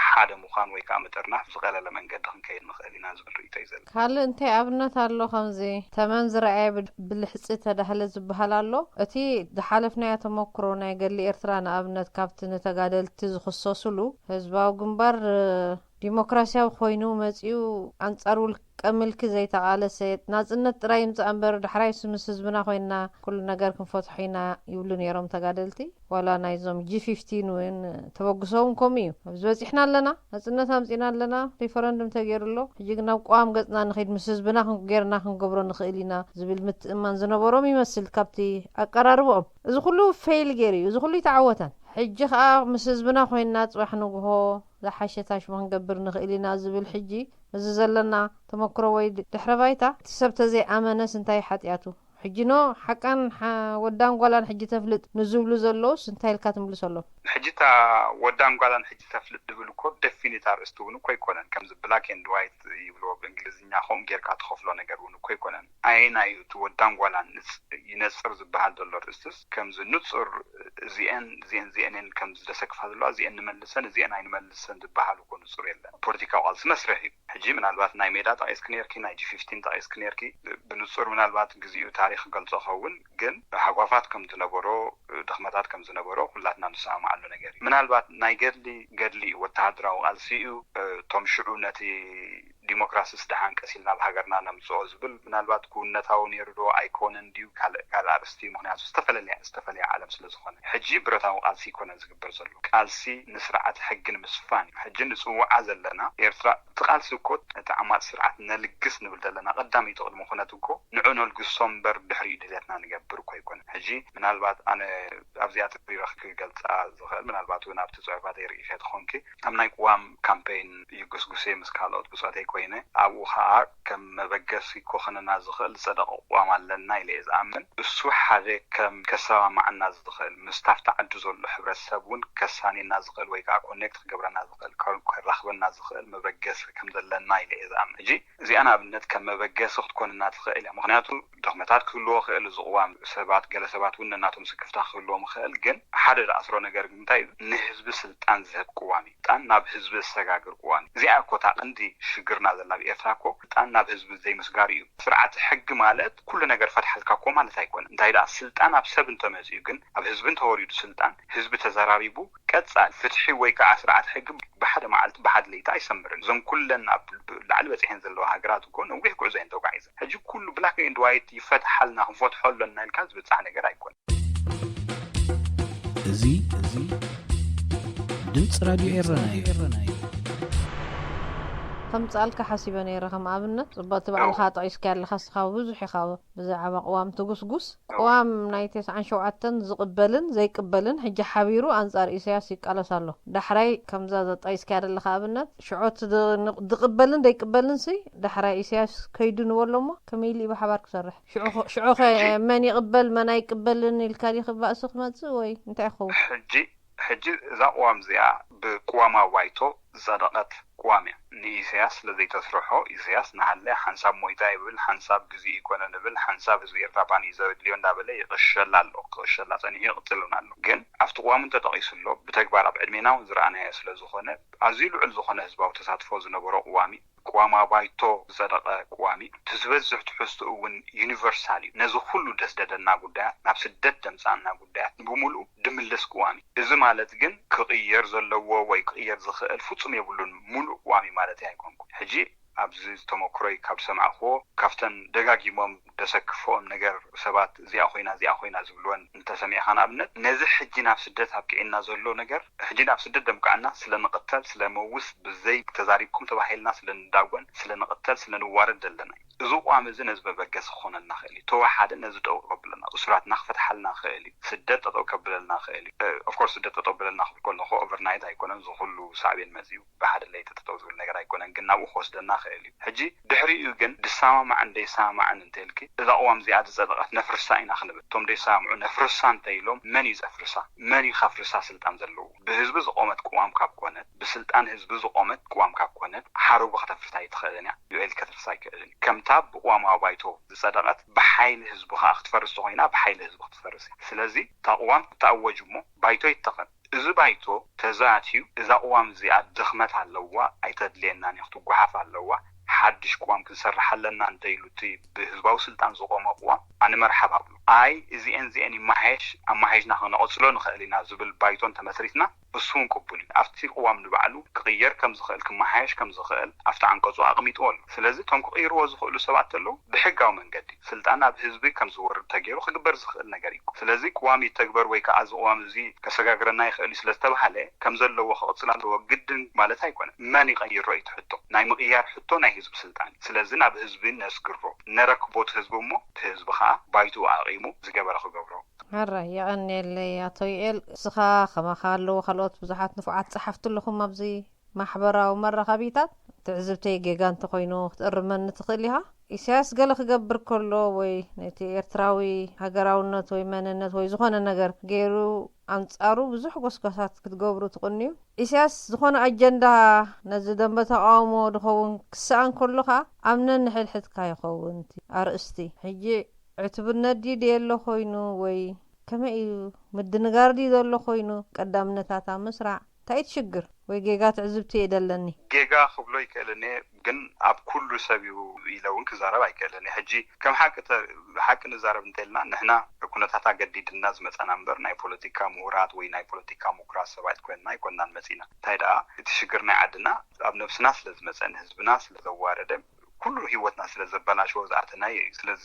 ሓደ ምዃን ወይ ከዓ ምጥርናፍ ዝቐለለ መንገዲ ክንከይድ ንኽእል ኢና ዝብል ርእይቶ እዩ ዘሎ። ካልእ እንታይ ኣብነት ኣሎ? ከምዚ ተመን ዝረኣየ ብ- ብልሕፂ ተዳህለ ዝበሃል ኣሎ። እቲ ዝሓለፍናዮ ተመክሮ ናይ ገድሊ ኤርትራ ንኣብነት ካብቲ ንተጋደልቲ ዝኽሰሱሉ ህዝባዊ ግንባር ዲሞክራሲያዊ ኮይኑ መጺኡ ኣንጻር ውልቀ ምልኪ ዘይተቓለሰ ናጽነት ጥራይ ይምጻእ እምበር ዳሕራይስ ምስ ህዝብና ኮይንና ኩሉ ነገር ክንፈትሖ ኢና ይብሉ ነይሮም ተጋደልቲ። ዋላ ናይዞም ጂ ፊፍቲን እውን ተበግሶ እውን ከምኡ እዩ። ኣብዚ በጺሕና ኣለና፣ ናጽነት ኣምጺእና ኣለና፣ ሪፈረንድም ተገይሩ ኣሎ። ሕጂ ግን ናብ ቅዋም ገጽና ንኸይድ ምስ ህዝብና ጌርና ክንገብሮ ንኽእል ኢና ዝብል ምትእምማን ዝነበሮም ይመስል ካብቲ ኣቀራርብኦም። እዚ ኩሉ ፌይል ገይሩ እዩ፣ እዚ ኩሉ ኣይተዓወተን። ሕጂ ኸኣ ምስ ህዝብና ኮይንና ጽባሕ ንግሆ ዝሓሸ ታሽሙ ክንገብር ንኽእል ኢና ዝብል ሕጂ እዚ ዘለና ተመክሮ ወይ ድሕረ ባይታ እቲ ሰብ ተዘይኣመነስ እንታይ ሓጢኣቱ? ሕጂ ኖ ሓቃን ወዳን ጓላን ሕጂ ተፍልጥ ንዝብሉ ዘለውስ እንታይ ኢልካ ትምልሰሎም? ሕጂ እታ ወዳን ጓላን ሕጂ ተፍልጥ ድብል እኮ ደፊኒት ኣርእስቲ እውን እኮ ኣይኮነን። ከምዚ ብላክ ኤንድ ዋይት ይብልዎ ብእንግሊዝኛ ከምኡ ጌርካ ትኸፍሎ ነገር እውን እኮ ኣይኮነን። ኣየናይ እዩ እቲ ወዳን ጓላን ይነፅር ዝበሃል ዘሎ ኣርእስትስ ከምዚ ንፁር እዚአን እዚአን እዚአን እየን ከም ዝደሰክፋ ዘለዋ፣ እዚአን ንመልሰን እዚአን ኣይንመልሰን ዝበሃል እኮ ንጹር የለን። ፖለቲካዊ ቃልሲ መስርሕ እዩ። ሕጂ ምናልባት ናይ ሜዳ ጠቒስኪ ነርኪ፣ ናይ ጂ ፊፍቲን ጠቒስኪ ነርኪ። ብንጹር ምናልባት ግዚኡ ታሪኽ ገልጾ ኸውን፣ ግን ሃጓፋት ከም ዝነበሮ፣ ድኽመታት ከም ዝነበሮ ኩላትና ንሰማማዓሉ ነገር እዩ። ምናልባት ናይ ገድሊ ገድሊ እዩ፣ ወተሃደራዊ ቃልሲ እዩ። እቶም ሽዑ ነቲ ዲሞክራሲስ ደሓን ቀስ ኢልና ኣብ ሃገርና ነምጽኦ ዝብል ምናልባት ክውነታዊ ነይሩ ዶ ኣይኮነን ድዩ ካልእ ካልእ ኣርእስቲ እዩ። ምኽንያቱ ዝተፈላለያ ዝተፈላለያ ዓለም ስለ ዝኾነ ሕጂ ብረታዊ ቃልሲ ኣይኮነን ዝግበር ዘሎ። ቃልሲ ንስርዓት ሕጊ ንምስፋን እዩ። ሕጂ ንጽውዓ ዘለና ኤርትራ እቲ ቃልሲ እኮ እቲ ዓማጽ ስርዓት ነልግስ ንብል ዘለና ቀዳመይቲ ቅድሚ ኩነት እኮ ንዑ ነልግሶ እምበር ድሕሪኡ ድሌትና ንገብር እኮ ኣይኮነን። ሕጂ ምናልባት ኣነ ኣብዚኣ ተሪረኽ ክገልጻ ዝኽእል ምናልባት እውን ኣብቲ ጽሑፋት የርኢ ከትኾንኪ ኣብ ናይ ቅዋም ካምፔይን ይጉስጉሴ ምስ ካልኦት ብጾተይ ኮይነ ኣብኡ ኸኣ ከም መበገሲ ክኾነና ዝኽእል ዝጸደቐ ቅዋም ኣለና ኢለ እየ ዝኣምን። እሱ ሓደ ከም ከሰማማዓና ዝኽእል ምስታፍቲ ዓዲ ዘሎ ሕብረተሰብ እውን ከሳኔና ዝኽእል ወይ ከዓ ኮኔክት ክገብረና ዝኽእል ከራኽበና ዝኽእል መበገሲ ከም ዘለና ኢለ እየ ዝኣምን። ሕጂ እዚኣ ንኣብነት ከም መበገሲ ክትኮንና ትኽእል እያ። ምኽንያቱ ድኽመታት ክህልዎ ክእል እዚ ቅዋም ሰባት ገለ ሰባት እውን ነናቶም ስክፍታ ክህልዎም ይኽእል። ግን ሓደ ዝኣስሮ ነገር እንታይ ንህዝቢ ስልጣን ዝህብ ቅዋም እዩ። ስልጣን ናብ ህዝቢ ዝሰጋግር ቅዋም እዩ። እዚኣ እኮ እታ ቀንዲ ሽግርና ዘላ ኣብ ኤርትራ እኮ ስልጣን ናብ ህዝቢ ዘይምስጋር እዩ። ስርዓት ሕጊ ማለት ኩሉ ነገር ፈትሓልካ እኮ ማለት ኣይኮነ። እንታይ ደኣ ስልጣን ኣብ ሰብ እንተመፅኡ ግን ኣብ ህዝቢ እንተወሪዱ ስልጣን ህዝቢ ተዘራሪቡ ቀጻል ፍትሒ ወይ ከዓ ስርዓት ሕጊ ብሓደ መዓልቲ ብሓደ ለይቲ ኣይሰምርን። እዞም ኩለን ኣብ ላዕሊ በፂሐን ዘለዋ ሃገራት እኮ ነዊሕ ጉዕዞ እየን ተጓዒዘን። ሕጂ ኩሉ ብላክ ኤንድ ዋይት ይፈትሓልና ክንፈትሖ ኣሎና ኢልካ ዝበፅሕ ነገር ኣይኮነ። እዚ እዚ ድምፂ ራድዮ ኤረና እዩ። ከምፃልካ ሓሲበ ነይረ ከም ኣብነት ፅቡቅ እቲ ባዕልካ ጠቂስካ ኣለካ ስኻ ብዙሕ ኢኻ ብዛዕባ ቅዋም ትጉስጉስ ቅዋም ናይ ተስዓን ሸውዓተን ዝቕበልን ዘይቅበልን ሕጂ ሓቢሩ ኣንጻር ኢሳያስ ይቃለስ ኣሎ። ዳሕራይ ከምዛ ዘጣይስካያ ዘለኻ ኣብነት ሽዖት ዝቕበልን ዘይቅበልን ሲ ዳሕራይ ኢሳያስ ከይዱ ንበሎ እሞ ከመይ ኢሉ እዩ ብሓባር ክሰርሕ? ሽዑኸ መን ይቕበል መን ኣይቅበልን ኢልካ ዲኺ ባእሲ ክመጽእ ወይ እንታይ ክኸውን? ሕጂ ሕጂ እዛ ቅዋም እዚኣ ብቅዋማዊ ባይቶ ዝጸደቐት ቅዋም እያ። ንኢሳያስ ስለ ዘይተስርሖ ኢሳያስ ንሃለ ሓንሳብ ሞይታ ይብል፣ ሓንሳብ ግዜኡ ኣይኮነን ይብል፣ ሓንሳብ ህዝቢ ኤርትራ ባኒ እዩ ዘድልዮ እንዳበለ ይቕሸላ ኣሎ። ክቕሸላ ጸኒሑ ይቕጽል እውን ኣሎ። ግን ኣብቲ ቅዋም እውን ተጠቒሱ ኣሎ። ብተግባር ኣብ ዕድሜና እውን ዝረኣናዮ ስለ ዝኾነ ኣዝዩ ልዑል ዝኾነ ህዝባዊ ተሳትፎ ዝነበሮ ቅዋም እዩ። ቅዋማዊ ባይቶ ዝጸደቐ ቅዋም እዩ። እቲ ዝበዝሕ ትሕዝትኡ እውን ዩኒቨርሳል እዩ። ነዚ ኩሉ ደስደደና ጉዳያት፣ ናብ ስደት ደምጻና ጉዳያት ብሙሉኡ ድምልስ ቅዋም እዩ። እዚ ማለት ግን ክቕየር ዘለዎ ወይ ክቕየር ዝኽእል ፍጹም የብሉን ሙሉእ ቅዋም እዩ ማለት ኣይኮንኩን። ሕጂ ኣብዚ ተመክሮይ ካብ ዝሰማዕክዎ ካብተን ደጋጊሞም ደሰክፍኦም ነገር ሰባት እዚኣ ኮይና እዚኣ ኮይና ዝብልወን እንተሰሚዕካ ንኣብነት ነዚ ሕጂ ናብ ስደት ኣብቂዕና ዘሎ ነገር ሕጂ ናብ ስደት ደምቃዕና ስለ ንቕተል ስለ መውት ብዘይ ተዛሪብኩም ተባሂልና ስለ ንዳጎን ስለ ንቕተል ስለ ንዋረድ ዘለና እዩ። እዚ ቅዋም እዚ ነዚ መበገሲ ክኾነልና ይኽእል እዩ። ተወሓደ ነዚ ጠጠው ከብለና እሱራትና ክፈትሓልና ይኽእል እዩ። ስደት ጠጠው ከብለልና ይኽእል እዩ። ኦፍኮርስ ስደት ጠጠው በለልና ክብል ከለኹ ኦቨርናይት ኣይኮነን እዚ ኩሉ ሳዕቤን መፂኡ ብሓደ ለይቲ ጠጠው ዝብል ነገር ኣይኮነን፣ ግን ናብኡ ክወስደና ይኽእል እዩ። ሕጂ ድሕሪኡ ግን ድሰማማዕን ደይሰማማዕን እንተልኪ እዛ ቅዋም እዚኣ ዝፀደቐት ነፍርሳ ኢና ክንብል። እቶም ደይሰማምዑ ነፍርሳ እንተኢሎም መን እዩ ዘፍርሳ? መን እዩ ከፍርሳ ስልጣን ዘለዎ? ብህዝቢ ዝቆመት ቅዋም ካብ ኮነት፣ ብስልጣን ህዝቢ ዝቆመት ቅዋም ካብ ኮነት ሓረጉ ከተፍርሳ ኣይትኽእልን እያ። ዩኤል ከፍርሳ ኣይክእልን እዩ። ከምታ ብቅዋማዊ ባይቶ ዝፀደቐት ብሓይሊ ህዝቢ ከዓ ክትፈርስ ተኾይና ብሓይሊ ህዝቢ ክትፈርስ እያ። ስለዚ እታ ቅዋም ትተኣወጅ እሞ ባይቶ ይተኸል። እዚ ባይቶ ተዛትዩ እዛ ቅዋም እዚኣ ድኽመት ኣለዋ ኣይተድልየናን እያ ክትጓሓፍ ኣለዋ ሓድሽ ቅዋም ክንሰርሕ ኣለና እንተኢሉ እቲ ብህዝባዊ ስልጣን ዝቆመ ቅዋም ኣነ መርሓባ እብሎ። ኣይ እዚኤን እዚኤን ይመሓየሽ ኣመሓይሽና ክነቐፅሎ ንኽእል ኢና ዝብል ባይቶ እንተመስሪትና እሱ እውን ቅቡል እዩ። ኣብቲ ቅዋም ንባዕሉ ክቕየር ከም ዝኽእል ክመሓየሽ ከም ዝኽእል ኣብቲ ዓንቀፁ ኣቕሚጥዎ ኣሎ። ስለዚ እቶም ክቕይርዎ ዝኽእሉ ሰባት ተለዉ ብሕጋዊ መንገዲ ስልጣን ናብ ህዝቢ ከም ዝወርድ ተገይሩ ክግበር ዝኽእል ነገር እዩ። ስለዚ ቅዋም ይተግበር ወይ ከዓ እዚ ቅዋም እዚ ከሰጋግረና ይኽእል እዩ ስለዝተባሃለ ከም ዘለዎ ክቕፅል ኣለዎ ግድን ማለት ኣይኮነን። መን ይቐይሮ እዩ እቲ ሕቶ። ናይ ምቕያር ሕቶ ናይ ህዝቢ ስልጣን እዩ። ስለዚ ናብ ህዝቢ ነስግሮ፣ ነረክቦ እቲ ህዝቢ እሞ እቲ ህዝቢ ከዓ ባይትኡ ኣቒሙ ዝገበረ ክገብሮ። ሕራይ የቐንየለይ ኣቶ ዩኤል። እስኻ ከማኻ ኣለዉ ካልኦት ብዙሓት ንፉዓት ጸሓፍቲ ኣለኹም ኣብዚ ማሕበራዊ መራኸቢታት። ትዕዝብተይ ጌጋ እንተኾይኑ ክትእርመኒ ትኽእል ኢኻ። ኢሳያስ ገለ ክገብር ከሎ ወይ ነቲ ኤርትራዊ ሃገራውነት ወይ መንነት ወይ ዝኾነ ነገር ገይሩ ኣንጻሩ ብዙሕ ጎስጓሳት ክትገብሩ ትቕንዩ። ኢሳያስ ዝኾነ ኣጀንዳ ነዚ ደንበ ተቓውሞ ድኸውን ክስኣን ከሎ ከኣ ኣብ ነንሕድሕድካ ይኸውን እቲ ኣርእስቲ። ሕጂ ዕቱብነት ድዩ ደየሎ ኮይኑ ወይ ከመይ እዩ? ምድንጋር ድዩ ዘሎ ኮይኑ ቀዳምነታት ኣብ ምስራዕ? እንታይ እቲ ሽግር? ወይ ጌጋ ትዕዝብቲ እየ ደለኒ? ጌጋ ክብሎ ይክእልን እየ፣ ግን ኣብ ኩሉ ሰብ እዩ ኢለ እውን ክዛረብ ኣይክእልን እየ። ሕጂ ከም ሓቂ ተ-፣ ሓቂ ንዛረብ እንተልና ንሕና ኩነታት ኣገዲድና ዝመፀና እምበር ናይ ፖለቲካ ምሁራት ወይ ናይ ፖለቲካ ምሁራት ሰባት ኮይንና ኣይኮንናን መፂና። እንታይ ደኣ እቲ ሽግር ናይ ዓድና ኣብ ነብስና ስለ ዝመፀ ንህዝብና ስለ ዘዋረደ ኩሉ ህይወትና ስለ ዘበላሸዎ ዝኣተናዮ እዩ። ስለዚ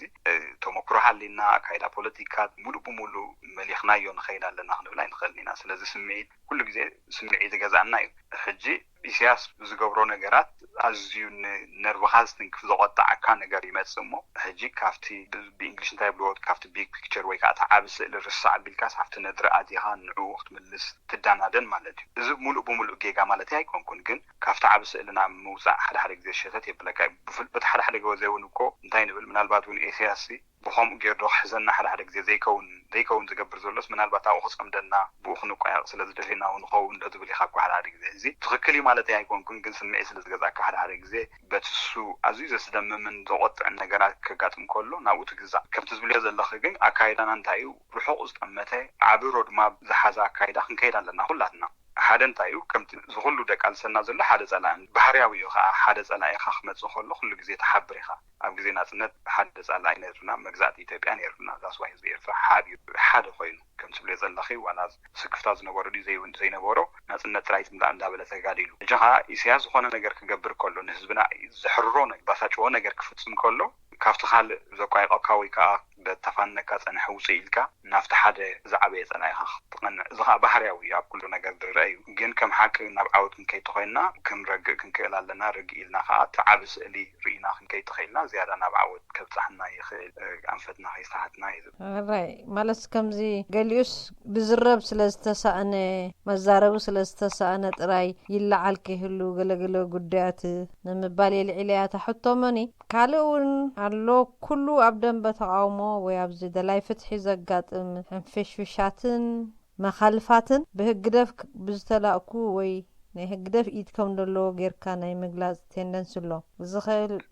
ተመክሮ ሃሊና ኣካይዳ ፖለቲካ ሙሉእ ብሙሉእ መሊኽናዮ ንኸይድ ኣለና ክንብል ኣይንኽእልን ኢና። ስለዚ ስምዒት ኩሉ ግዜ ስምዒት ይገዝኣና እዩ። ሕጂ ኢሳያስ ብዝገብሮ ነገራት ኣዝዩ ንነርቭኻ ዝትንክፍ ዘቆጣዓካ ነገር ይመጽእ እሞ ሕጂ ካብቲ ብ- ብእንግሊሽ እንታይ ብልዎ ካብቲ ቢግ ፒክቸር ወይ ከዓ እቲ ዓቢ ስእሊ ርሳዕ ኣቢልካስ ኣብቲ ነድሪ ኣቲኻ ንዕኡ ክትምልስ ትዳናደን ማለት እዩ። እዚ ሙሉእ ብሙሉእ ጌጋ ማለት ኣይኮንኩን፣ ግን ካብቲ ዓቢ ስእሊ ናብ ምውፃእ ሓደ ሓደ ግዜ ሸተት የብለካ እዩ። ብፍል- በቲ ሓደ ሓደ ግዜ እውን እኮ እንታይ ንብል ምናልባት እውን ኢሳያስ ብኸምኡ ገይሩ ዶ ክሕዘና ሓደ ሓደ ግዜ ዘይከውን ዘይከውን ዝገብር ዘሎስ ምናልባት ኣብኡ ክፀምደና ብኡ ክንቋየቕ ስለ ዝደለና እውን ኸውን ዶ ትብል ኢኻ እኮ ሓደ ሓደ ግዜ። እዚ ትኽክል እዩ ማለት ኣይኮንኩን፣ ግን ስምዒት ስለ ዝገዛእካ ሓደ ሓደ ግዜ በቲ እሱ ኣዝዩ ዘስደምምን ዘቆጥዕን ነገራት ከጋጥም ከሎ ናብኡ ትግዛእ። ከምቲ ዝብልዮ ዘለኺ ግን ኣካይዳና እንታይ እዩ? ርሑቕ ዝጠመተ ዓቢ ሮድማፕ ዝሓዘ ኣካይዳ ክንከይድ ኣለና ኩላትና። ሓደ እንታይ እዩ? ከምቲ ዝኹሉ ደቃልሰና ዘሎ ሓደ ጸላኢ ባህርያዊ እዩ። ከዓ ሓደ ጸላኢኻ ክመጽእ ከሎ ኩሉ ግዜ ትሓብር ኢኻ። ኣብ ግዜ ናጽነት ሓደ ጸላኢ ነይሩና፣ መግዛእቲ ኢትዮጵያ ነይሩና። ዛስዋይ ህዝቢ ኤርትራ ሓቢሩ ሓደ ኮይኑ ከም ትብልዮ ዘለኺ ዋላ ስክፍታ ዝነበሮ ድዩ ዘይብን ዘይነበሮ ናጽነት ጥራይ ትምላእ እንዳበለ ተጋዲሉ። ሕጂ ከዓ ኢሳያስ ዝኾነ ነገር ክገብር ከሎ ንህዝብና ዘሕርሮ ነገር ባሳጭዎ ነገር ክፍጽም ከሎ ካብቲ ካልእ ዘቋይቐካ ወይ ከዓ በተፋነካ ጸንሐ ውፅእ ኢልካ ናብቲ ሓደ ዝዓበየ ጸላኢኻ ክትቐንዕ። እዚ ከዓ ባህርያዊ እዩ፣ ኣብ ኩሉ ነገር ዝረአ እዩ። ግን ከም ሓቂ ናብ ዓወት ክንከይድ ተኾይንና ክንረግእ ክንክእል ኣለና። ርግእ ኢልና ከዓ እቲ ዓቢ ስእሊ ርኢና ክንከይድ ተኸኢልና ዝያዳ ናብ ዓወት ከብጻሕና ይኽእል፣ ኣንፈትና ከይስተሓትና እዩ ዝብል። ራይ ማለት ከምዚ ገሊኡስ ብዝረብ ስለ ዝተሳእነ መዛረቡ ስለ ዝተሳእነ ጥራይ ይለዓል ከይህሉ ገለገለ ጉዳያት ንምባል የልዒለያ እታ ሕቶ መኒ ካልእ እውን ኣሎ። ኩሉ ኣብ ደንበ ተቓውሞ ወይ ኣብዚ ደላይ ፍትሒ ዘጋጥም ሕንፍሽፍሻትን መኻልፋትን ብህግደፍ ብዝተላእኩ ወይ ናይ ህግደፍ ኢድ ከም ዘለዎ ጌርካ ናይ ምግላጽ ቴንደንስ ኣሎ። እዚ ኸ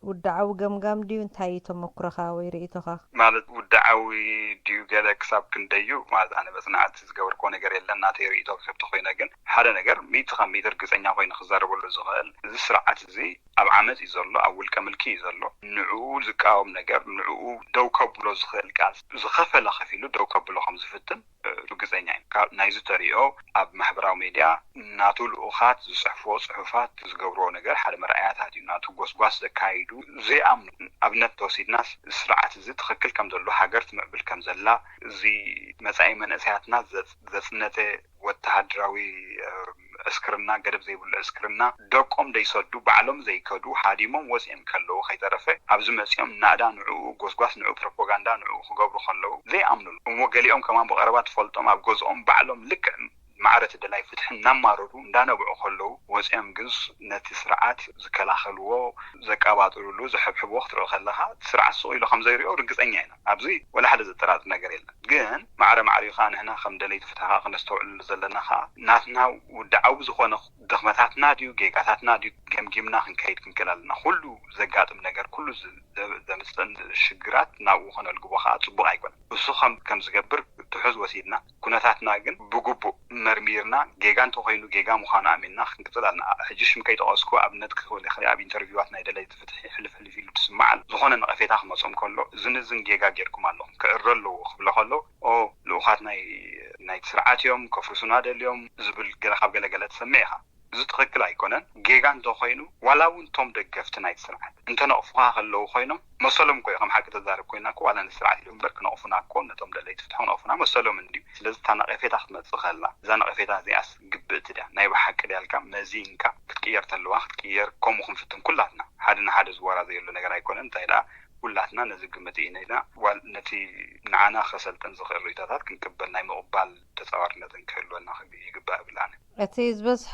ውድዓዊ ገምጋም ድዩ? እንታይ እዩ ተመኩሮኻ ወይ ርእይቶኻ? ማለት ውድዓዊ ድዩ ገለ ክሳብ ክንደዩ ማለት ኣነ በጽንዓት ዝገበርክዎ ነገር የለን። ናተይ ርእይቶ ክህብ ተኾይነ ግን ሓደ ነገር ሚእቲ ካብ ሚእቲ ርግጸኛ ኮይኑ ክዛረበሉ ዝኽእል እዚ ስርዓት እዚ ኣብ ዓመጽ እዩ ዘሎ፣ ኣብ ውልቀ ምልኪ እዩ ዘሎ። ንዕኡ ዝቃወም ነገር ንዕኡ ደው ከብሎ ዝኽእል ቃልሲ ዝኸፈለ ከፊሉ ደው ከብሎ ከም ዝፍትን ርግጸኛ እዩ። ካብ ናይዚ ተሪኦ ኣብ ማሕበራዊ ሜድያ ናቱ ልኡኻት ዝጽሕፍዎ ጽሑፋት ዝገብርዎ ነገር ሓደ መርኣያታት እዩ። ናቱ ጎስጓስ ዘካይዱ ዘይኣምኑ ኣብነት ተወሲድናስ ስርዓት እዚ ትኽክል ከም ዘሎ ሃገር ትምዕብል ከም ዘላ እዚ መጻኢ መንእሰያትና ዘጽነተ ወተሃደራዊ ዕስክርና ገደብ ዘይብሉ ዕስክርና ደቆም ደይሰዱ ባዕሎም ዘይከዱ ሃዲሞም ወፂኦም ከለዉ ከይተረፈ ኣብዚ መፂኦም ናእዳ ንዕኡ ጎስጓስ ንዕኡ ፕሮፓጋንዳ ንዕኡ ክገብሩ ከለዉ ዘይኣምኑሉ እሞ ገሊኦም ከማን ብቐረባ ትፈልጦም ኣብ ገዝኦም ባዕሎም ልክዕ ማዕረ እቲ ደላይ ፍትሒ እናማረሩ እንዳነብዑ ከለዉ ወፂኦም ግን ነቲ ስርዓት ዝከላኸልዎ ዘቀባጥሩሉ ዘሕብሕብዎ ክትርኢ ከለካ እቲ ስርዓት ስቕ ኢሉ ከም ዘይሪኦ ርግፀኛ ኢና። ኣብዚ ወላ ሓደ ዘጠራጥር ነገር የለን። ግን ማዕረ ማዕሪኡ ከዓ ንሕና ከም ደለይቲ ፍትሒ ከዓ ክነስተውዕልሉ ዘለና ከዓ ናትና ውድዓዊ ዝኾነ ድኽመታትና ድዩ ጌጋታትና ድዩ ገምጊምና ክንከይድ ክንክእል ኣለና። ኩሉ ዘጋጥም ነገር ኩሉ ዘምፅእን ሽግራት ናብኡ ከነልግቦ ከዓ ፅቡቅ ኣይኮነን። እሱ ከም ዝገብር ትሑዝ ወሲድና ኩነታትና ግን ብግቡእ መርሚርና ጌጋ እንተኮይኑ ጌጋ ምዃኑ ኣሚንና ክንቅፅል ኣለና። ሕጂ ሽም ከይጠቀስኩ ኣብነት ክኽእል ይኽእል ኣብ ኢንተርቪዋት ናይ ደለይቲ ፍትሒ ሕልፍ ሕልፍ ኢሉ ትስማዕ ኣሎ። ዝኾነ ነቐፌታ ክመጾም ከሎ እዝን እዝን ጌጋ ጌርኩም ኣለኹም ክዕረ ኣለዎ ክብሎ ከሎ ኦ ልኡኻት ናይ ናይቲ ስርዓት እዮም ከፍርሱና ደልዮም ዝብል ገለ ካብ ገለገለ ትሰምዕ ኢኻ። እዚ ትኽክል ኣይኮነን። ጌጋ እንተኾይኑ ዋላ እውን እቶም ደገፍቲ ናይቲ ስርዓት እንተነቕፉኻ ከለዉ ኮይኖም መሰሎም እኮ እዩ። ከም ሓቂ ተዛርብ ኮይና እኮ ዋላ ንስርዓት ኢሉ እምበር ክነቕፉና እኮ ነቶም ደለይቲ ፍትሒ ክነቕፉና መሰሎም እንድዩ። ስለዚ እታ ነቐፌታ ክትመጽእ ከላ እዛ ነቐፌታ እዚኣስ ግብእቲ ድያ ናይ ብሓቂ ድያ ኢልካ መዚንካ ክትቅየር ተለዋ ክትቅየር ከምኡ ክንፍትን ኩላትና ሓደ ንሓደ ዝወራዘየሉ ነገር ኣይኮነን። እንታይ ደኣ ኩላትና ነዚ ግምት ኢና ኢልና ዋል ነቲ ንዓና ከሰልጥን ዝኽእል ርእይቶታት ክንቅበል ናይ ምቕባል ተጻዋርነትን ክህልወና ይግባእ እብል ኣነ። እቲ ዝበዝሐ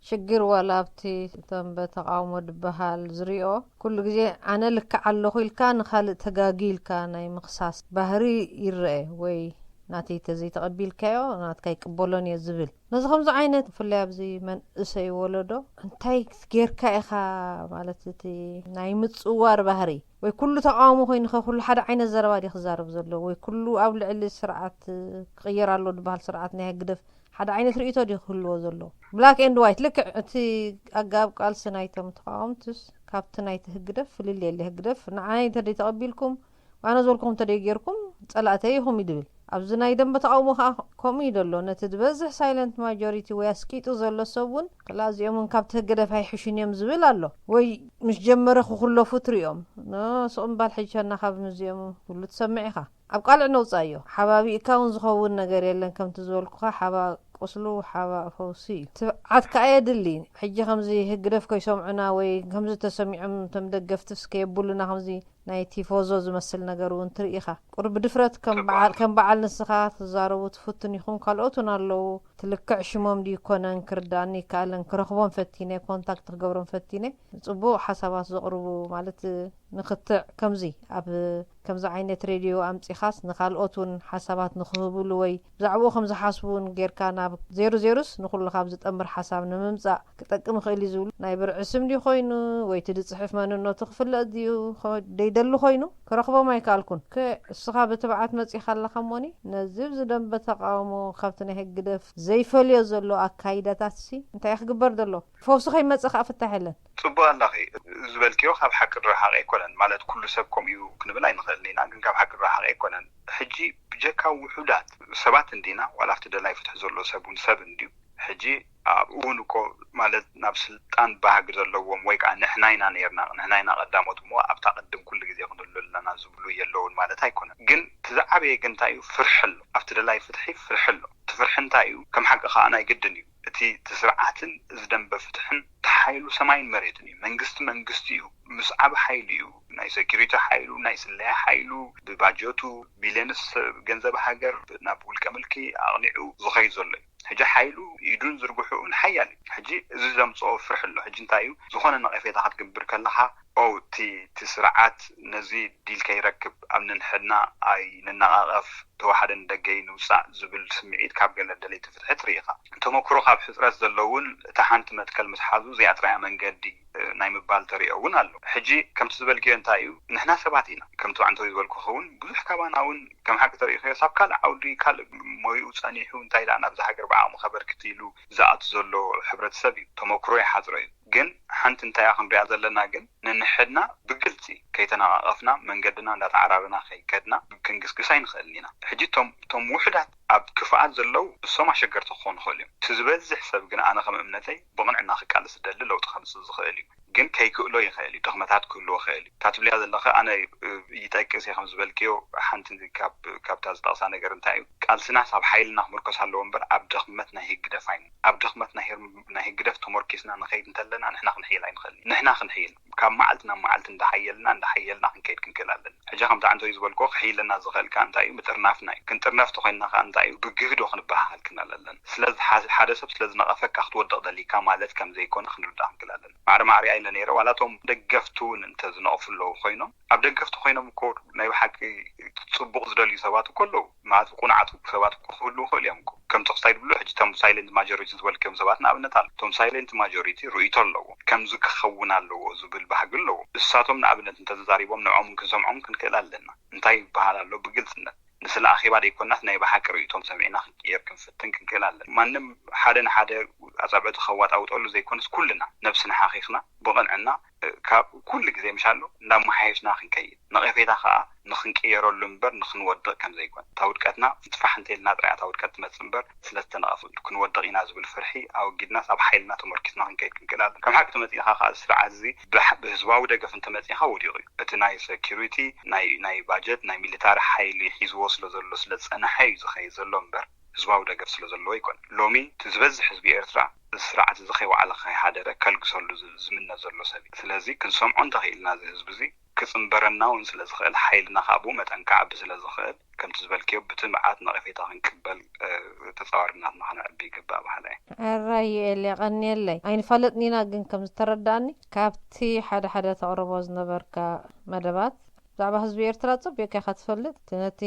ሽግር ዋላ ኣብቲ እቶም በተቓውሞ ድበሃል ዝሪኦ ኩሉ ግዜ ኣነ ልክዕ ኣለኹ ኢልካ ንኻልእ ተጋጊ ኢልካ ናይ ምኽሳስ ባህሪ ይረአ ወይ ናተይ ተዘይተቐቢልካዮ ናትካ ይቅበሎን እየ ዝብል። ነዚ ከምዚ ዓይነት ብፍላይ ኣብዚ መንእሰይ ወለዶ እንታይ ጌርካ ኢኻ ማለት እቲ ናይ ምጽዋር ባህሪ ወይ ኩሉ ተቃውሞ ኮይኑ ከ ኩሉ ሓደ ዓይነት ዘረባ ድዩ ክዛረብ ዘሎ ወይ ኩሉ ኣብ ልዕሊ ስርዓት ክቕየር ኣሎ ዝበሃል ስርዓት ናይ ህግደፍ ሓደ ዓይነት ርእይቶ ድዩ ክህልዎ ዘሎ? ብላክ ኤንድ ዋይት ልክዕ እቲ ኣገባብ ቃልሲ ናይቶም ተቃወምትስ ካብቲ ናይቲ ህግደፍ ፍልልይ የለ። ህግደፍ ንዓይ እንተደይ ተቐቢልኩም ኣነ ዝበልኩም እንተደይ ጌርኩም ጸላእተይ ኢኹም እዩ ድብል። ኣብዚ ናይ ደንበ ተቃውሞ ከኣ ከምኡ እዩ ደሎ። ነቲ ዝበዝሕ ሳይለንት ማጆሪቲ ወይ ኣስቂጡ ዘሎ ሰብ እውን ክላ እዚኦም እውን ካብቲ ህግደፍ ኣይሕሹን እዮም ዝብል ኣሎ። ወይ ምስ ጀመረ ክኹለፉ ትሪኦም። ኖ፣ ስቕ ምባል ሕጂ ሸና ካብ ምስዚኦም ኩሉ ትሰምዕ ኢኻ። ኣብ ቃልዕ ነውጻዮ። ሓባቢእካ እውን ዝኸውን ነገር የለን። ከምቲ ዝበልኩኻ ሓባ ቁስሉ ሓባ ፈውሲ እዩ። ትብዓት ከኣ የድሊ። ሕጂ ከምዚ ህግደፍ ከይሰምዑና ወይ ከምዚ ተሰሚዖም እቶም ደገፍትስ ከየብሉና ከምዚ ናይ ቲፎዞ ዝመስል ነገር እውን ትርኢ ኢኻ። ቁሩብ ብድፍረት ከም በዓል ከም በዓል ንስኻ ትዛረቡ ትፍትን ኢኹም። ካልኦት እውን ኣለዉ። ትልክዕ ሽሞም ድዩ ይኮነን ክርዳእኒ ይከኣለን። ክረኽቦም ፈቲነ፣ ኮንታክት ክገብሮም ፈቲነ። ጽቡቕ ሓሳባት ዘቕርቡ ማለት ንክትዕ ከምዚ ኣብ ከምዚ ዓይነት ሬድዮ ኣምጺኻስ ንኻልኦት እውን ሓሳባት ንክህብሉ ወይ ብዛዕባኡ ከም ዝሓስቡ እውን ጌርካ ናብ ዜሮ ዜሮስ ንኹሉ ካብ ዝጠምር ሓሳብ ንምምጻእ ክጠቅም ይኽእል እዩ ዝብሉ ናይ ብርዒ ስም ድዩ ኮይኑ ወይ እቲ ዝጽሕፍ መንነቱ ክፍለጥ ድዩ ኾ-፣ ደይደሊ ኮይኑ ክረኽቦም ኣይከኣልኩን። ከ እስኻ ብትብዓት መጺኻ ኣለኻ እሞኒ ነዚ ኣብዚ ደንበ ተቃውሞ ካብቲ ናይ ህግደፍ ዘይፈልዮ ዘሎ ኣካይዳታትሲ እንታይ እዩ ክግበር ዘሎ? ፈውሲ ከይመጽእ ከኣ ፍታሕ የለን። ጽቡቕ ኣለኺ። ዝበልክዮ ካብ ሓቂ ዝረሓቐ ኣይኮነን። ማለት ኩሉ ሰብ ከምኡ እዩ ክንብል ኣይንኽእልን ኢና፣ ግን ካብ ሓቂ ዝረሓቐ ኣይኮነን። ሕጂ ብጀካ ውሑዳት ሰባት እንዲና፣ ዋላ ኣብቲ ደላይ ፍትሒ ዘሎ ሰብ እውን ሰብ እንድዩ። ሕጂ ኣብኡ እውን እኮ ማለት ናብ ስልጣን ባህጊ ዘለዎም ወይ ከዓ ንሕና ኢና ነይርና፣ ንሕና ኢና ቀዳሞት እሞ ኣብታ ቅድም ኩሉ ግዜ ክንህሉ ኣለና ዝብሉ የለውን ማለት ኣይኮነን። ግን እቲ ዝዓበየ ግን እንታይ እዩ? ፍርሒ ኣሎ። ኣብቲ ደላይ ፍትሒ ፍርሒ ኣሎ። እቲ ፍርሒ እንታይ እዩ? ከም ሓቂ ከዓ ናይ ግድን እዩ። እቲ እቲ ስርዓትን እዚ ደንበ ፍትሕን ተሓይሉ ሰማይን መሬትን እዩ። መንግስቲ መንግስቲ እዩ። ምስ ዓቢ ሓይሊ እዩ። ናይ ሴኪሪቲ ሓይሉ፣ ናይ ስለያ ሓይሉ፣ ብባጀቱ ቢልዮንስ ገንዘብ ሃገር ናብ ውልቀ ምልኪ ኣቕኒዑ ዝኸይድ ዘሎ እዩ። ሕጂ ሓይሉ ኢዱን ዝርግሕኡን ሓያል እዩ። ሕጂ እዚ ዘምፅኦ ፍርሒ ኣሎ። ሕጂ እንታይ እዩ? ዝኾነ ነቐፌታ ክትግብር ከለኻ፣ ኦ፣ እቲ እቲ ስርዓት ነዚ ዲል ከይረክብ ኣብ ነንሕድና ኣይንነቓቐፍ፣ ተዋሓደ ንደገ ይንውፃእ ዝብል ስምዒት ካብ ገለ ደለይቲ ፍትሒ ትርኢ ኢኻ። ተመክሮ ካብ ሕፅረት ዘለውን እታ ሓንቲ መትከል ምስ ሓዙ እዚኣ ጥራያ መንገዲ ናይ ምባል ተሪኦ እውን ኣሎ። ሕጂ ከምቲ ዝበልክዮ እንታይ እዩ? ንሕና ሰባት ኢና። ከምቲ ባዕንተዊ ዝበልኩ ኸውን ብዙሕ ካባና እውን ከም ሓቂ ተሪእኽዮ ሳብ ካልእ ዓውዲ ካልእ ሞይኡ ጸኒሑ እንታይ ደኣ ናብዚ ሃገር ብዓቕሙ ከበርክት ኢሉ ዝኣቱ ዘሎ ሕብረተሰብ እዩ። ተመክሮ ይሓጽሮ እዩ። ግን ሓንቲ እንታይ እያ ክንሪኣ ዘለና ግን ንንሕድና ብግልጺ ከይተነቓቐፍና መንገድና እንዳተዓራረና ከይከድና ክንግስግስ ኣይንኽእልን ኢና። ሕጂ እቶም እቶም ውሑዳት ኣብ ክፍኣት ዘለዉ እሶም ኣሸገርቲ ክኾኑ ይኽእሉ እዮም። እቲ ዝበዝሕ ሰብ ግን ኣነ ከም እምነተይ ብቕንዕና ክቃለስ ዝደሊ ለውጢ ከምጽእ ዝኽእል እዩ። ግን ከይክእሎ ይኽእል እዩ። ድኽመታት ክህልዎ ይኽእል እዩ። እታ ትብልያ ዘለኺ ኣነ እ፣ ይጠቅስ እየ ከም ዝበልክዮ ሓንቲ ካብ ካብታ ዝጠቕሳ ነገር እንታይ እዩ ቃልስናስ ኣብ ሓይልና ክምርኮስ ኣለዎ እምበር ኣብ ድኽመት ናይ ህግደፍ ኣይን ኣብ ድኽመት ናይ ሄር- ናይ ህግደፍ ተመርኪስና ንኸይድ እንተለና ንሕና ክንሕይል ኣይንኽእል ንሕና ክንሕይል ካብ መዓልቲ ናብ መዓልቲ እንዳሓየልና እንዳሓየልና ክንከይድ ክንክእል ኣለና። ሕጂ ከምቲ ዓንተዩ ዝበልኮ ክሕይለና ዝኽእል ከኣ እንታይ እዩ ምጥርናፍና እዩ። ክንጥርነፍ ተኾይንና ከኣ እንታይ እዩ ብግህዶ ክንበሃሃል ክንክእል ኣለና። ስለዚ ሓደ ሰብ ስለ ዝነቐፈካ ክትወድቕ ደሊካ ማለት ከም ዘይኮነ ክንርዳእ ክንክእል ኣለና። ማዕረ ማዕሪኣ ኢለ ነይረ ዋላ እቶም ደገፍቲ እውን እንተዝነቕፉ ኣለዉ ኮይኖም ኣብ ደገፍቲ ኮይኖም እኮ ናይ ብሓቂ ጽቡቕ ዝደልዩ ሰባት እኮ ኣለዉ። ማለት ቁኑዓት ሰባት እኮ ክህልዉ ይኽእሉ እዮም እኮ። ከምቲ ክስታይ ዝብሉ ሕጂ እቶም ሳይለንት ማጆሪቲ ዝበልክዮም ሰባት ንኣብነት ኣሎ። እቶም ሳይለንት ማጆሪቲ ርእይቶ ኣለዎም። ከምዚ ክኸውን ኣለዎ ዝብል ባህጊ ኣለዎም። እሳቶም ንኣብነት እንተተዛሪቦም ንዕኦም ክንሰምዖም ክንክእል ኣለና። እንታይ ይበሃል ኣሎ ብግልጽነት ንስለ ኣኼባ ደይኮናስ ናይ ብሓቂ ርእይቶም ሰሚዕና ክንቅየር ክንፍትን ክንክእል ኣለና። ማንም ሓደ ንሓደ ኣጻብዕቱ ከዋጣውጠሉ ዘይኮነስ ኩልና ነብስና ሓኺኽና ብቕንዕና ካብ ኩሉ ግዜ ምሻሉ እንዳመሓየሽና ክንከይድ ነቐፌታ ከዓ ንክንቅየረሉ እምበር ንክንወድቕ ከም ዘይኮነ እታ ውድቀትና ፍትፋሕ እንተልና ጥራይ እታ ውድቀት ትመፅእ እምበር ስለዝተነቐፍ ክንወድቕ ኢና ዝብል ፍርሒ ኣወጊድናስ ኣብ ሓይልና ተመርኪስና ክንከይድ ክንክእል ኣለና። ከም ሓቂ ተመፂእኻ ከዓ እዚ ስርዓት እዚ ብህዝባዊ ደገፍ እንተመፂእኻ ወዲቑ እዩ። እቲ ናይ ሴኪሪቲ ናይ ባጀት ናይ ሚሊታሪ ሓይሊ ሒዝዎ ስለዘሎ ስለዝፀንሐ እዩ ዝኸይድ ዘሎ እምበር ህዝባዊ ደገፍ ስለዘለዎ ኣይኮነን። ሎሚ እቲ ዝበዝሕ ህዝቢ ኤርትራ እዚ ስርዓት እዚ ከይወዓለ ከይሓደረ ከልግሰሉ ዝምነ ዘሎ ሰብ እዩ። ስለዚ ክንሰምዖ እንተኽኢልና እዚ ህዝቢ እዚ ክፅምበረና እውን ስለዝኽእል ሓይልና ከዓ ብኡ መጠን ክዓቢ ስለዝኽእል ከምቲ ዝበልክዮ ብትብዓት ነቐፌታ ክንቅበል ተፃዋርነትና ከነዕቢ ይግባእ በሃላይ። ሕራይ ዩኤል የቐንየለይ። ኣይንፋለጥን ኢና ግን ከም ዝተረዳእኒ ካብቲ ሓደ ሓደ ተቕርቦ ዝነበርካ መደባት ብዛዕባ ህዝቢ ኤርትራ ኣጸቢቕካ ኢኻ ትፈልጥ። እቲ ነቲ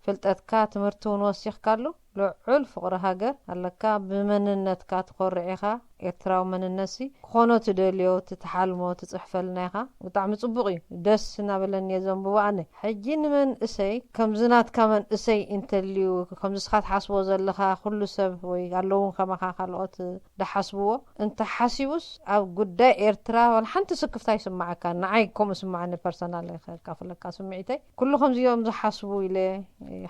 ፍልጠትካ፣ ትምህርቲ እውን ወሲኽካሉ፣ ልዑል ፍቕሪ ሃገር ኣለካ። ብመንነትካ ትኾርዕ ኢኻ። ኤርትራዊ መንነትሲ ክኾኖ ትደልዮ፣ ትትሓልሞ፣ ትጽሕፈልና ኢኻ። ብጣዕሚ ጽቡቕ እዩ። ደስ እናበለኒ እየ ዘንብቦ ኣነ። ሕጂ ንመንእሰይ፣ ከምዚ ናትካ መንእሰይ እንተልዩ፣ ከምዚ ስኻ ትሓስቦ ዘለኻ፣ ኩሉ ሰብ ወይ ኣለውን ከማኻ ካልኦት ደሓስብዎ፣ እንተ ሓሲቡስ ኣብ ጉዳይ ኤርትራ ዋላ ሓንቲ ስክፍታ ይስምዓካ። ንዓይ ከምኡ ስምዓኒ፣ ፐርሰናል ከካፍለካ ስምዒተይ። ኩሉ ከምዚ እዮም ዝሓስቡ ኢለ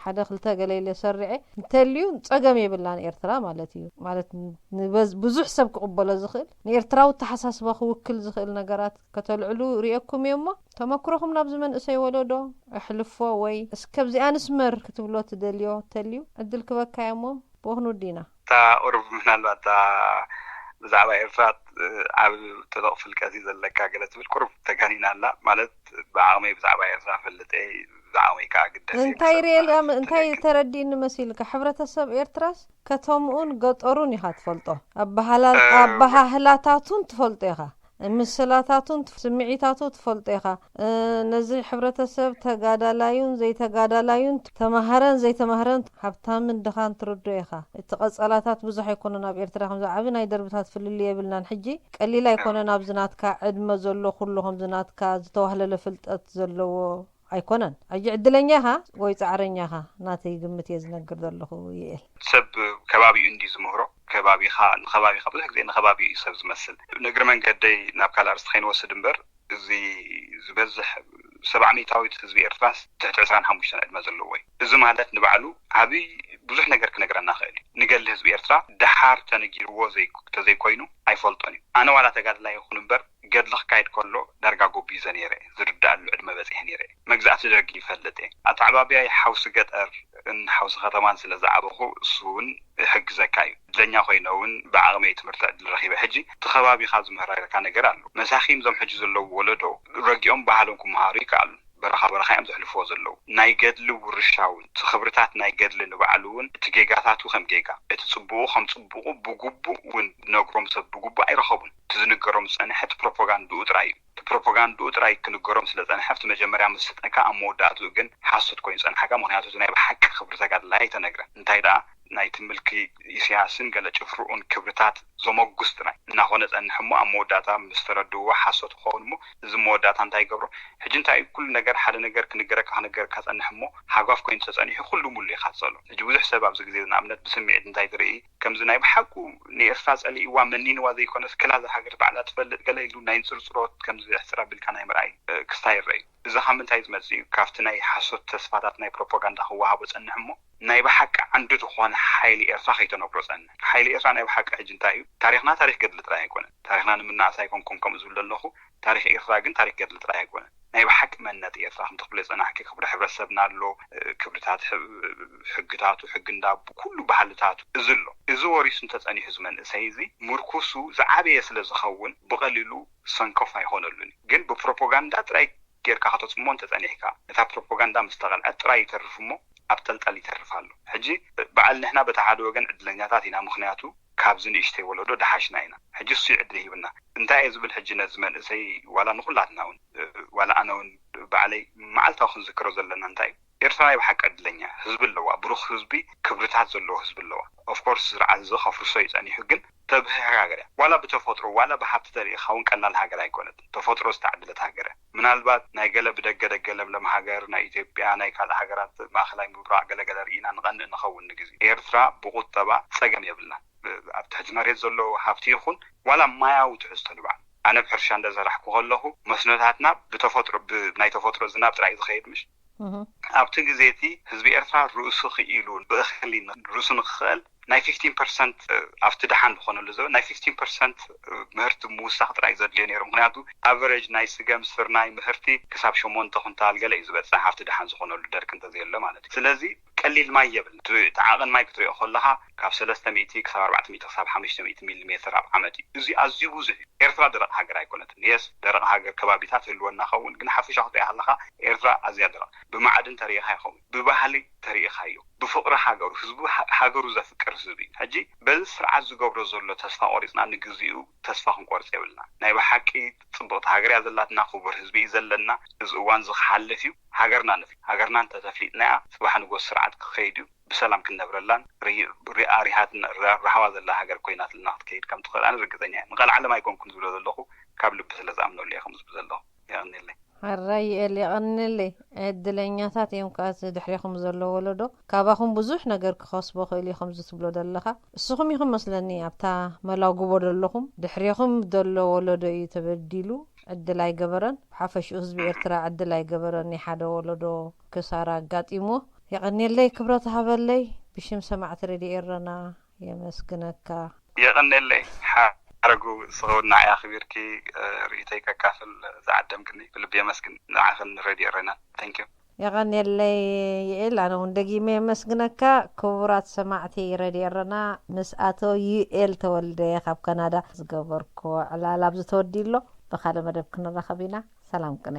ሓደ ክልተ ገለ ኢለ ሰሪዐ እንተልዩ ጸገም የብላን ኤርትራ ማለት እዩ። ማለት ንበዝ-፣ ብዙሕ ሰብ ክቕበሎ ዝኽእል፣ ንኤርትራዊ ኣተሓሳስባ ክውክል ዝኽእል ነገራት ከተልዕሉ ርእየኩም እየ እሞ፣ ተመክሮኹም ናብዚ መንእሰይ ወለዶ ኣሕልፎ ወይ እስከ ኣብዚኣ ንስመር ክትብሎ ትደልዮ እንተልዩ ዕድል ክበካ እየ እሞ ብኡ ክንውዲ ኢና። እታ ቁሩብ ምናልባት እታ ብዛዕባ ኤርትራ ዓቢ ጥልቕ ፍልቀት እዩ ዘለካ ገለ ትብል ቁሩብ ተጋኒና ኣላ። ማለት ብዓቕመይ ብዛዕባ ኤርትራ ፈልጥ እየ፣ ብዓቕመይ ከዓ ግደፍ እየ እንታይ ክሰምዕ ርኤልካ፣ እንታይ ተደግም። ተረዲእኒ መሲልካ? ሕብረተሰብ ኤርትራስ ከተምኡን ገጠሩን ኢኻ ትፈልጦ። ኣበሃላ-፣ እ፣ ኣበሃህላታቱን ትፈልጦ ኢኻ። ምስላታቱን ትፍ-፣ ስምዒታቱ ትፈልጦ ኢኻ። እ፣ ነዚ ሕብረተሰብ ተጋዳላዩን ዘይተጋዳላዩን፣ ተማሃረን ዘይተማህረን፣ ሃብታምን ድኻን ትርድኦ ኢኻ። እቲ ቀጸላታት ብዙሕ ኣይኮነን ኣብ ኤርትራ፣ ከምዚ ዓቢ ናይ ደርብታት ፍልልይ የብልናን። ሕጂ ቀሊል ኣይኮነን ኣብዚ ናትካ ዕድመ ዘሎ ኩሉ ከምዚ ናትካ ዝተዋህለለ ፍልጠት ዘለዎ ኣይኮነን። ሕጂ ዕድለኛ ኢኻ ወይ ጻዕረኛ ኢኻ? ናተይ ግምት እየ ዝነግር ዘለኹ ይእል። ሰብ ከባቢኡ እንዲ ዝምህሮ፣ ከባቢኻ፣ ንከባቢኻ ብዙሕ ግዜ ንከባቢኡ እዩ ሰብ ዝመስል። ንእግሪ መንገደይ ናብ ካልእ ኣርስቲ ከይንወስድ እምበር፣ እዚ ዝበዝሕ ሰብዓ ሚእታዊት ህዝቢ ኤርትራስ ትሕቲ ዕስራን ሓሙሽተን ዕድመ ዘለዎ እዩ። እዚ ማለት ንባዕሉ ዓብይ ብዙሕ ነገር ክነግረና ክእል እዩ። ንገድሊ ህዝቢ ኤርትራ ደሓር ተነጊርዎ ዘይ-፣ ተዘይኮይኑ ኣይፈልጦን እዩ። ኣነ ዋላ ተጋድላይ ይኹን እምበር ገድሊ ክካየድ ከሎ ዳርጋ ጎቢዘ ነይረ እየ። ዝርድኣሉ ዕድመ በጺሐ ነይረ እየ። መግዛእቲ ደርጊ ይፈልጥ እየ። ኣተዓባብያይ ሓውሲ ገጠር ን ሓውሲ ከተማን ስለ ዝዓበኹ እሱ እውን ይሕግዘካ እዩ። ዕድለኛ ኮይነ እውን ብዓቕመይ ትምህርቲ ዕድል ረኺበ። ሕጂ እቲ ከባቢኻ ዝምህረካ ነገር ኣሎ። መሳኺን እዞም ሕጂ ዘለዉ ወለዶ ረጊኦም ባህሎም ክመሃሩ ይከኣሉ። በረኻ በረኻ እዮም ዘሕልፍዎ ዘለዉ። ናይ ገድሊ ውርሻ እውን፣ እቲ ክብርታት ናይ ገድሊ ንባዕሉ እውን፣ እቲ ጌጋታቱ ከም ጌጋ፣ እቲ ጽቡቑ ከም ጽቡቑ ብግቡእ እውን ነግሮም ሰብ ብግቡእ ኣይረኸቡን። እቲ ዝንገሮም ዝጸንሐ እቲ ፕሮፓጋንድኡ ጥራይ እዩ። እቲ ፕሮፓጋንድኡ ጥራይ ክንገሮም ስለ ጸንሐ፣ ኣብቲ መጀመርያ ምስ ስጠካ፣ ኣብ መወዳእትኡ ግን ሓሶት ኮይኑ ጸንሓካ። ምኽንያቱ እቲ ናይ ብሓቂ ክብሪ ተጋድላይ ኣይተነግረን። እንታይ ደኣ ናይቲ ምልኪ ኢሳያስን ገለ ጭፍርኡን ክብርታት ዘመጉስ ጥራይ እናኾነ ጸንሕ እሞ፣ ኣብ መወዳእታ ምስ ተረድእዎ ሓሶት ክኸውን እሞ፣ እዚ መወዳእታ እንታይ ይገብሮ? ሕጂ እንታይ እዩ? ኩሉ ነገር፣ ሓደ ነገር ክንገረካ፣ ክነገረካ ጸንሕ እሞ፣ ሃጓፍ ኮይኑ ተጸኒሑ ኩሉ ሙሉ ኢኻ ትጸሎ። ሕጂ ብዙሕ ሰብ ኣብዚ ግዜ ንኣብነት ብስምዒት እንታይ ትርኢ? ከምዚ ናይ ብሓቁ ንኤርትራ ጸሊእዋ መኒንዋ ዘይኮነስ፣ ክላ እዛ ሃገር ባዕላ ትፈልጥ ገለ ኢሉ ናይ ንጽርጽሮት ከምዚ ሕጽር ኣቢልካ ናይ ምርኣይ፣ እ፣ ክስታይ ይረኣዩ። እዚ ካብ ምንታይ ዝመጽእ እዩ? ካብቲ ናይ ሓሶት ተስፋታት ናይ ፕሮፓጋንዳ ክወሃቦ ጸንሕ እሞ፣ ናይ ብሓቂ ዓንዲ ዝኾነ ሓይሊ ኤርትራ ከይተነግሮ ጸንሕ። ሓይሊ ኤርትራ ናይ ብሓቂ ሕጂ እንታይ እዩ? ታሪኽና ታሪኽ ገድሊ ጥራይ ኣይኮነን። ታሪኽና ንምናእስ ኣይኮንኩን ከምኡ ዝብል ዘለኹ። ታሪኽ ኤርትራ ግን ታሪኽ ገድሊ ጥራይ ኣይኮነን። ናይ ብሓቂ መንነት ኤርትራ ከምቲ ክብሎ ዝጸናሕኪ ክብሪ ሕብረተሰብና ኣሎ፣ እ፣ ክብርታት ሕ-፣ ሕግታቱ፣ ሕጊ እንዳቡ፣ ኩሉ ባህልታቱ እዚ ኣሎ። እዚ ወሪሱ እንተጸኒሑ እዚ መንእሰይ እዚ ምርኩሱ ዝዓበየ ስለ ዝኸውን ብቐሊሉ ሰንኮፍ ኣይኾነሉን እዩ። ግን ብፕሮፓጋንዳ ጥራይ ጌርካ ከተጽሞ እንተጸኒሕካ፣ ነታ ፕሮፓጋንዳ ምስ ተቐልዐት ጥራይ ይተርፍ እሞ፣ ኣብ ጠልጠል ይተርፍ ኣሎ። ሕጂ በዓል ንሕና በቲ ሓደ ወገን ዕድለኛታት ኢና፣ ምኽንያቱ ካብዚ ንእሽተይ ወለዶ ደሓሽና ኢና። ሕጂ እሱ እዩ ዕድል ሂብና። እንታይ እየ ዝብል ሕጂ ነዚ መንእሰይ፣ ዋላ ንኹላትና እውን፣ ዋላ ኣነ እውን ባዕለይ መዓልታዊ ክንዝክሮ ዘለና እንታይ እዩ? ኤርትራ ናይ ብሓቂ ዕድለኛ ህዝቢ ኣለዋ። ብሩኽ ህዝቢ፣ ክብርታት ዘለዎ ህዝቢ ኣለዋ። ኦፍኮርስ ስርዓት እዚ ከፍርሶ እዩ ጸኒሑ፣ ግን ተብህህ ሃገር እያ። ዋላ ብተፈጥሮ፣ ዋላ ብሃብቲ ተሪኢኻ እውን ቀላል ሃገር ኣይኮነትን። ተፈጥሮ ዝተዓደለት ሃገር እያ። ምናልባት ናይ ገለ ብደገ ደገ ለምለም ሃገር፣ ናይ ኢትዮጵያ፣ ናይ ካልእ ሃገራት ማእኸላይ ምብራቕ ገለ ገለ ርኢና ንቐንእ ንኸውን ንግዜ። ኤርትራ ብቁጠባ ጸገም የብልናን። ብ-፣ ኣብ ትሕቲ መሬት ዘሎ ሃብቲ ይኹን፣ ዋላ ማያዊ ትሕዝቶ ንባዕሉ። ኣነ ብሕርሻ እንደ ዘራሕኩ ከለኹ፣ መስኖታትና ብተፈጥሮ፣ ብ-፣ ናይ ተፈጥሮ ዝናብ ጥራይ ዝኸይድ ምሽ? እህ። ኣብቲ ግዜ እቲ ህዝቢ ኤርትራ ርእሱ ክኢሉ ብእኽሊ ን-፣ ርእሱ ንክኽእል ናይ ፊፍቲን ፐርሰንት ኣብቲ ደሓን ዝኾነሉ ዘበን ናይ ፊፍቲን ፐርሰንት ምህርቲ ምውሳኽ ጥራይ ዘድልዮ ነይሩ። ምኽንያቱ ኣቨሬጅ ናይ ስገም ስርናይ ምህርቲ ክሳብ ሸሞንተ ኩንታል ገለ እዩ ዝበጽሕ ኣብቲ ደሓን ዝኾነሉ ደርቂ እንተዘየሎ ማለት እዩ። ስለዚ ቀሊል ማይ የብልን። እቲ፣ እቲ ዓቐን ማይ ክትሪኦ ከለኻ ካብ ሰለስተ ሚእቲ ክሳብ ኣርባዕተ ሚእቲ ክሳብ ሓሙሽተ ሚእቲ ሚሊ ሜትር ኣብ ዓመት እዩ። እዚ ኣዝዩ ብዙሕ እዩ። ኤርትራ ደረቕ ሃገር ኣይኮነትን። የስ፣ ደረቕ ሃገር ከባቢታት ህልወና ኸውን፣ ግን ሓፈሻ ክትሪኣ ከለኻ ኤርትራ ኣዝያ ደረቕ። ብማዕድን ተሪኢኻ ይኸውን፣ ብባህሊ ተሪኢኻዮ፣ ብፍቕሪ ሃገሩ፣ ህዝቡ፣ ሃ-፣ ሃገሩ ዘፍቅር ህዝቢ እዩ። ሕጂ በዚ ስርዓት ዝገብሮ ዘሎ ተስፋ ቆሪጽና ንግዚኡ ተስፋ ክንቆርጽ የብልና። ናይ ብሓቂ ጽብቕቲ ሃገር እያ ዘላትና፣ ክቡር ህዝቢ እዩ ዘለና። እዚ እዋን እዚ ክሓልፍ እዩ። ሃገርና ነፍ-፣ ሃገርና እንተተፍሊጥናያ፣ ጽባሕ ንጎስ ስርዓት ክኸይድ እዩ። ብሰላም ክንነብረላን ሪ-፣ ሪኣ ሪሃትና ራ-፣ ራህዋ ዘላ ሃገር ኮይናትና ክትከይድ ከም ትኽእል ኣነ ርግጸኛ እየ። ንቃል ዓለም ኣይኮንኩን ዝብሎ ዘለኹ፣ ካብ ልቢ ስለ ዝኣምነሉ እየ ከም ዝብል ዘለኹ። የቐንየለይ። ሕራይ ይኤል የቐንየለይ። ዕድለኛታት እዮም ከኣ እዚ ድሕሬኹም ዘሎ ወለዶ። ካባኹም ብዙሕ ነገር ክኸስቦ ክእል እዩ ከምዚ ትብሎ ዘለኻ። እስኹም ኢኹም መስለኒ ኣብታ መላጉቦ ዘለኹም። ድሕሬኹም ዘሎ ወለዶ እዩ ተበዲሉ። ዕድል ኣይገበረን። ብሓፈሽኡ ህዝቢ ኤርትራ ዕድል ኣይገበረን። ናይ ሓደ ወለዶ ክሳራ ኣጋጢምዎ። የቐንየለይ፣ ክብረት ሃበለይ። ብሽም ሰማዕቲ ሬድዮ ኤረና የመስግነካ። የቐንየለይ ሓረጉ፣ ስኽውን ንዓይ ኣኽቢርኪ፣ እ፣ ርእይቶይ ከካፍል ዝዓደምክኒ ብልቢ የመስግን። ንዓኽን ንሬድዮ ኤረናን። Thank you። የቐንየለይ ይኤል፣ ኣነ እውን ደጊመ የመስግነካ። ክቡራት ሰማዕቲ ሬድዮ ኤረና፣ ምስ ኣቶ ዩኤል ተወልደ ካብ ካናዳ ዝገበርክዎ ዕላል ኣብዚ ተወዲኡ ኣሎ። ብኻልእ መደብ ክንራኸብ ኢና። ሰላም ቅነ።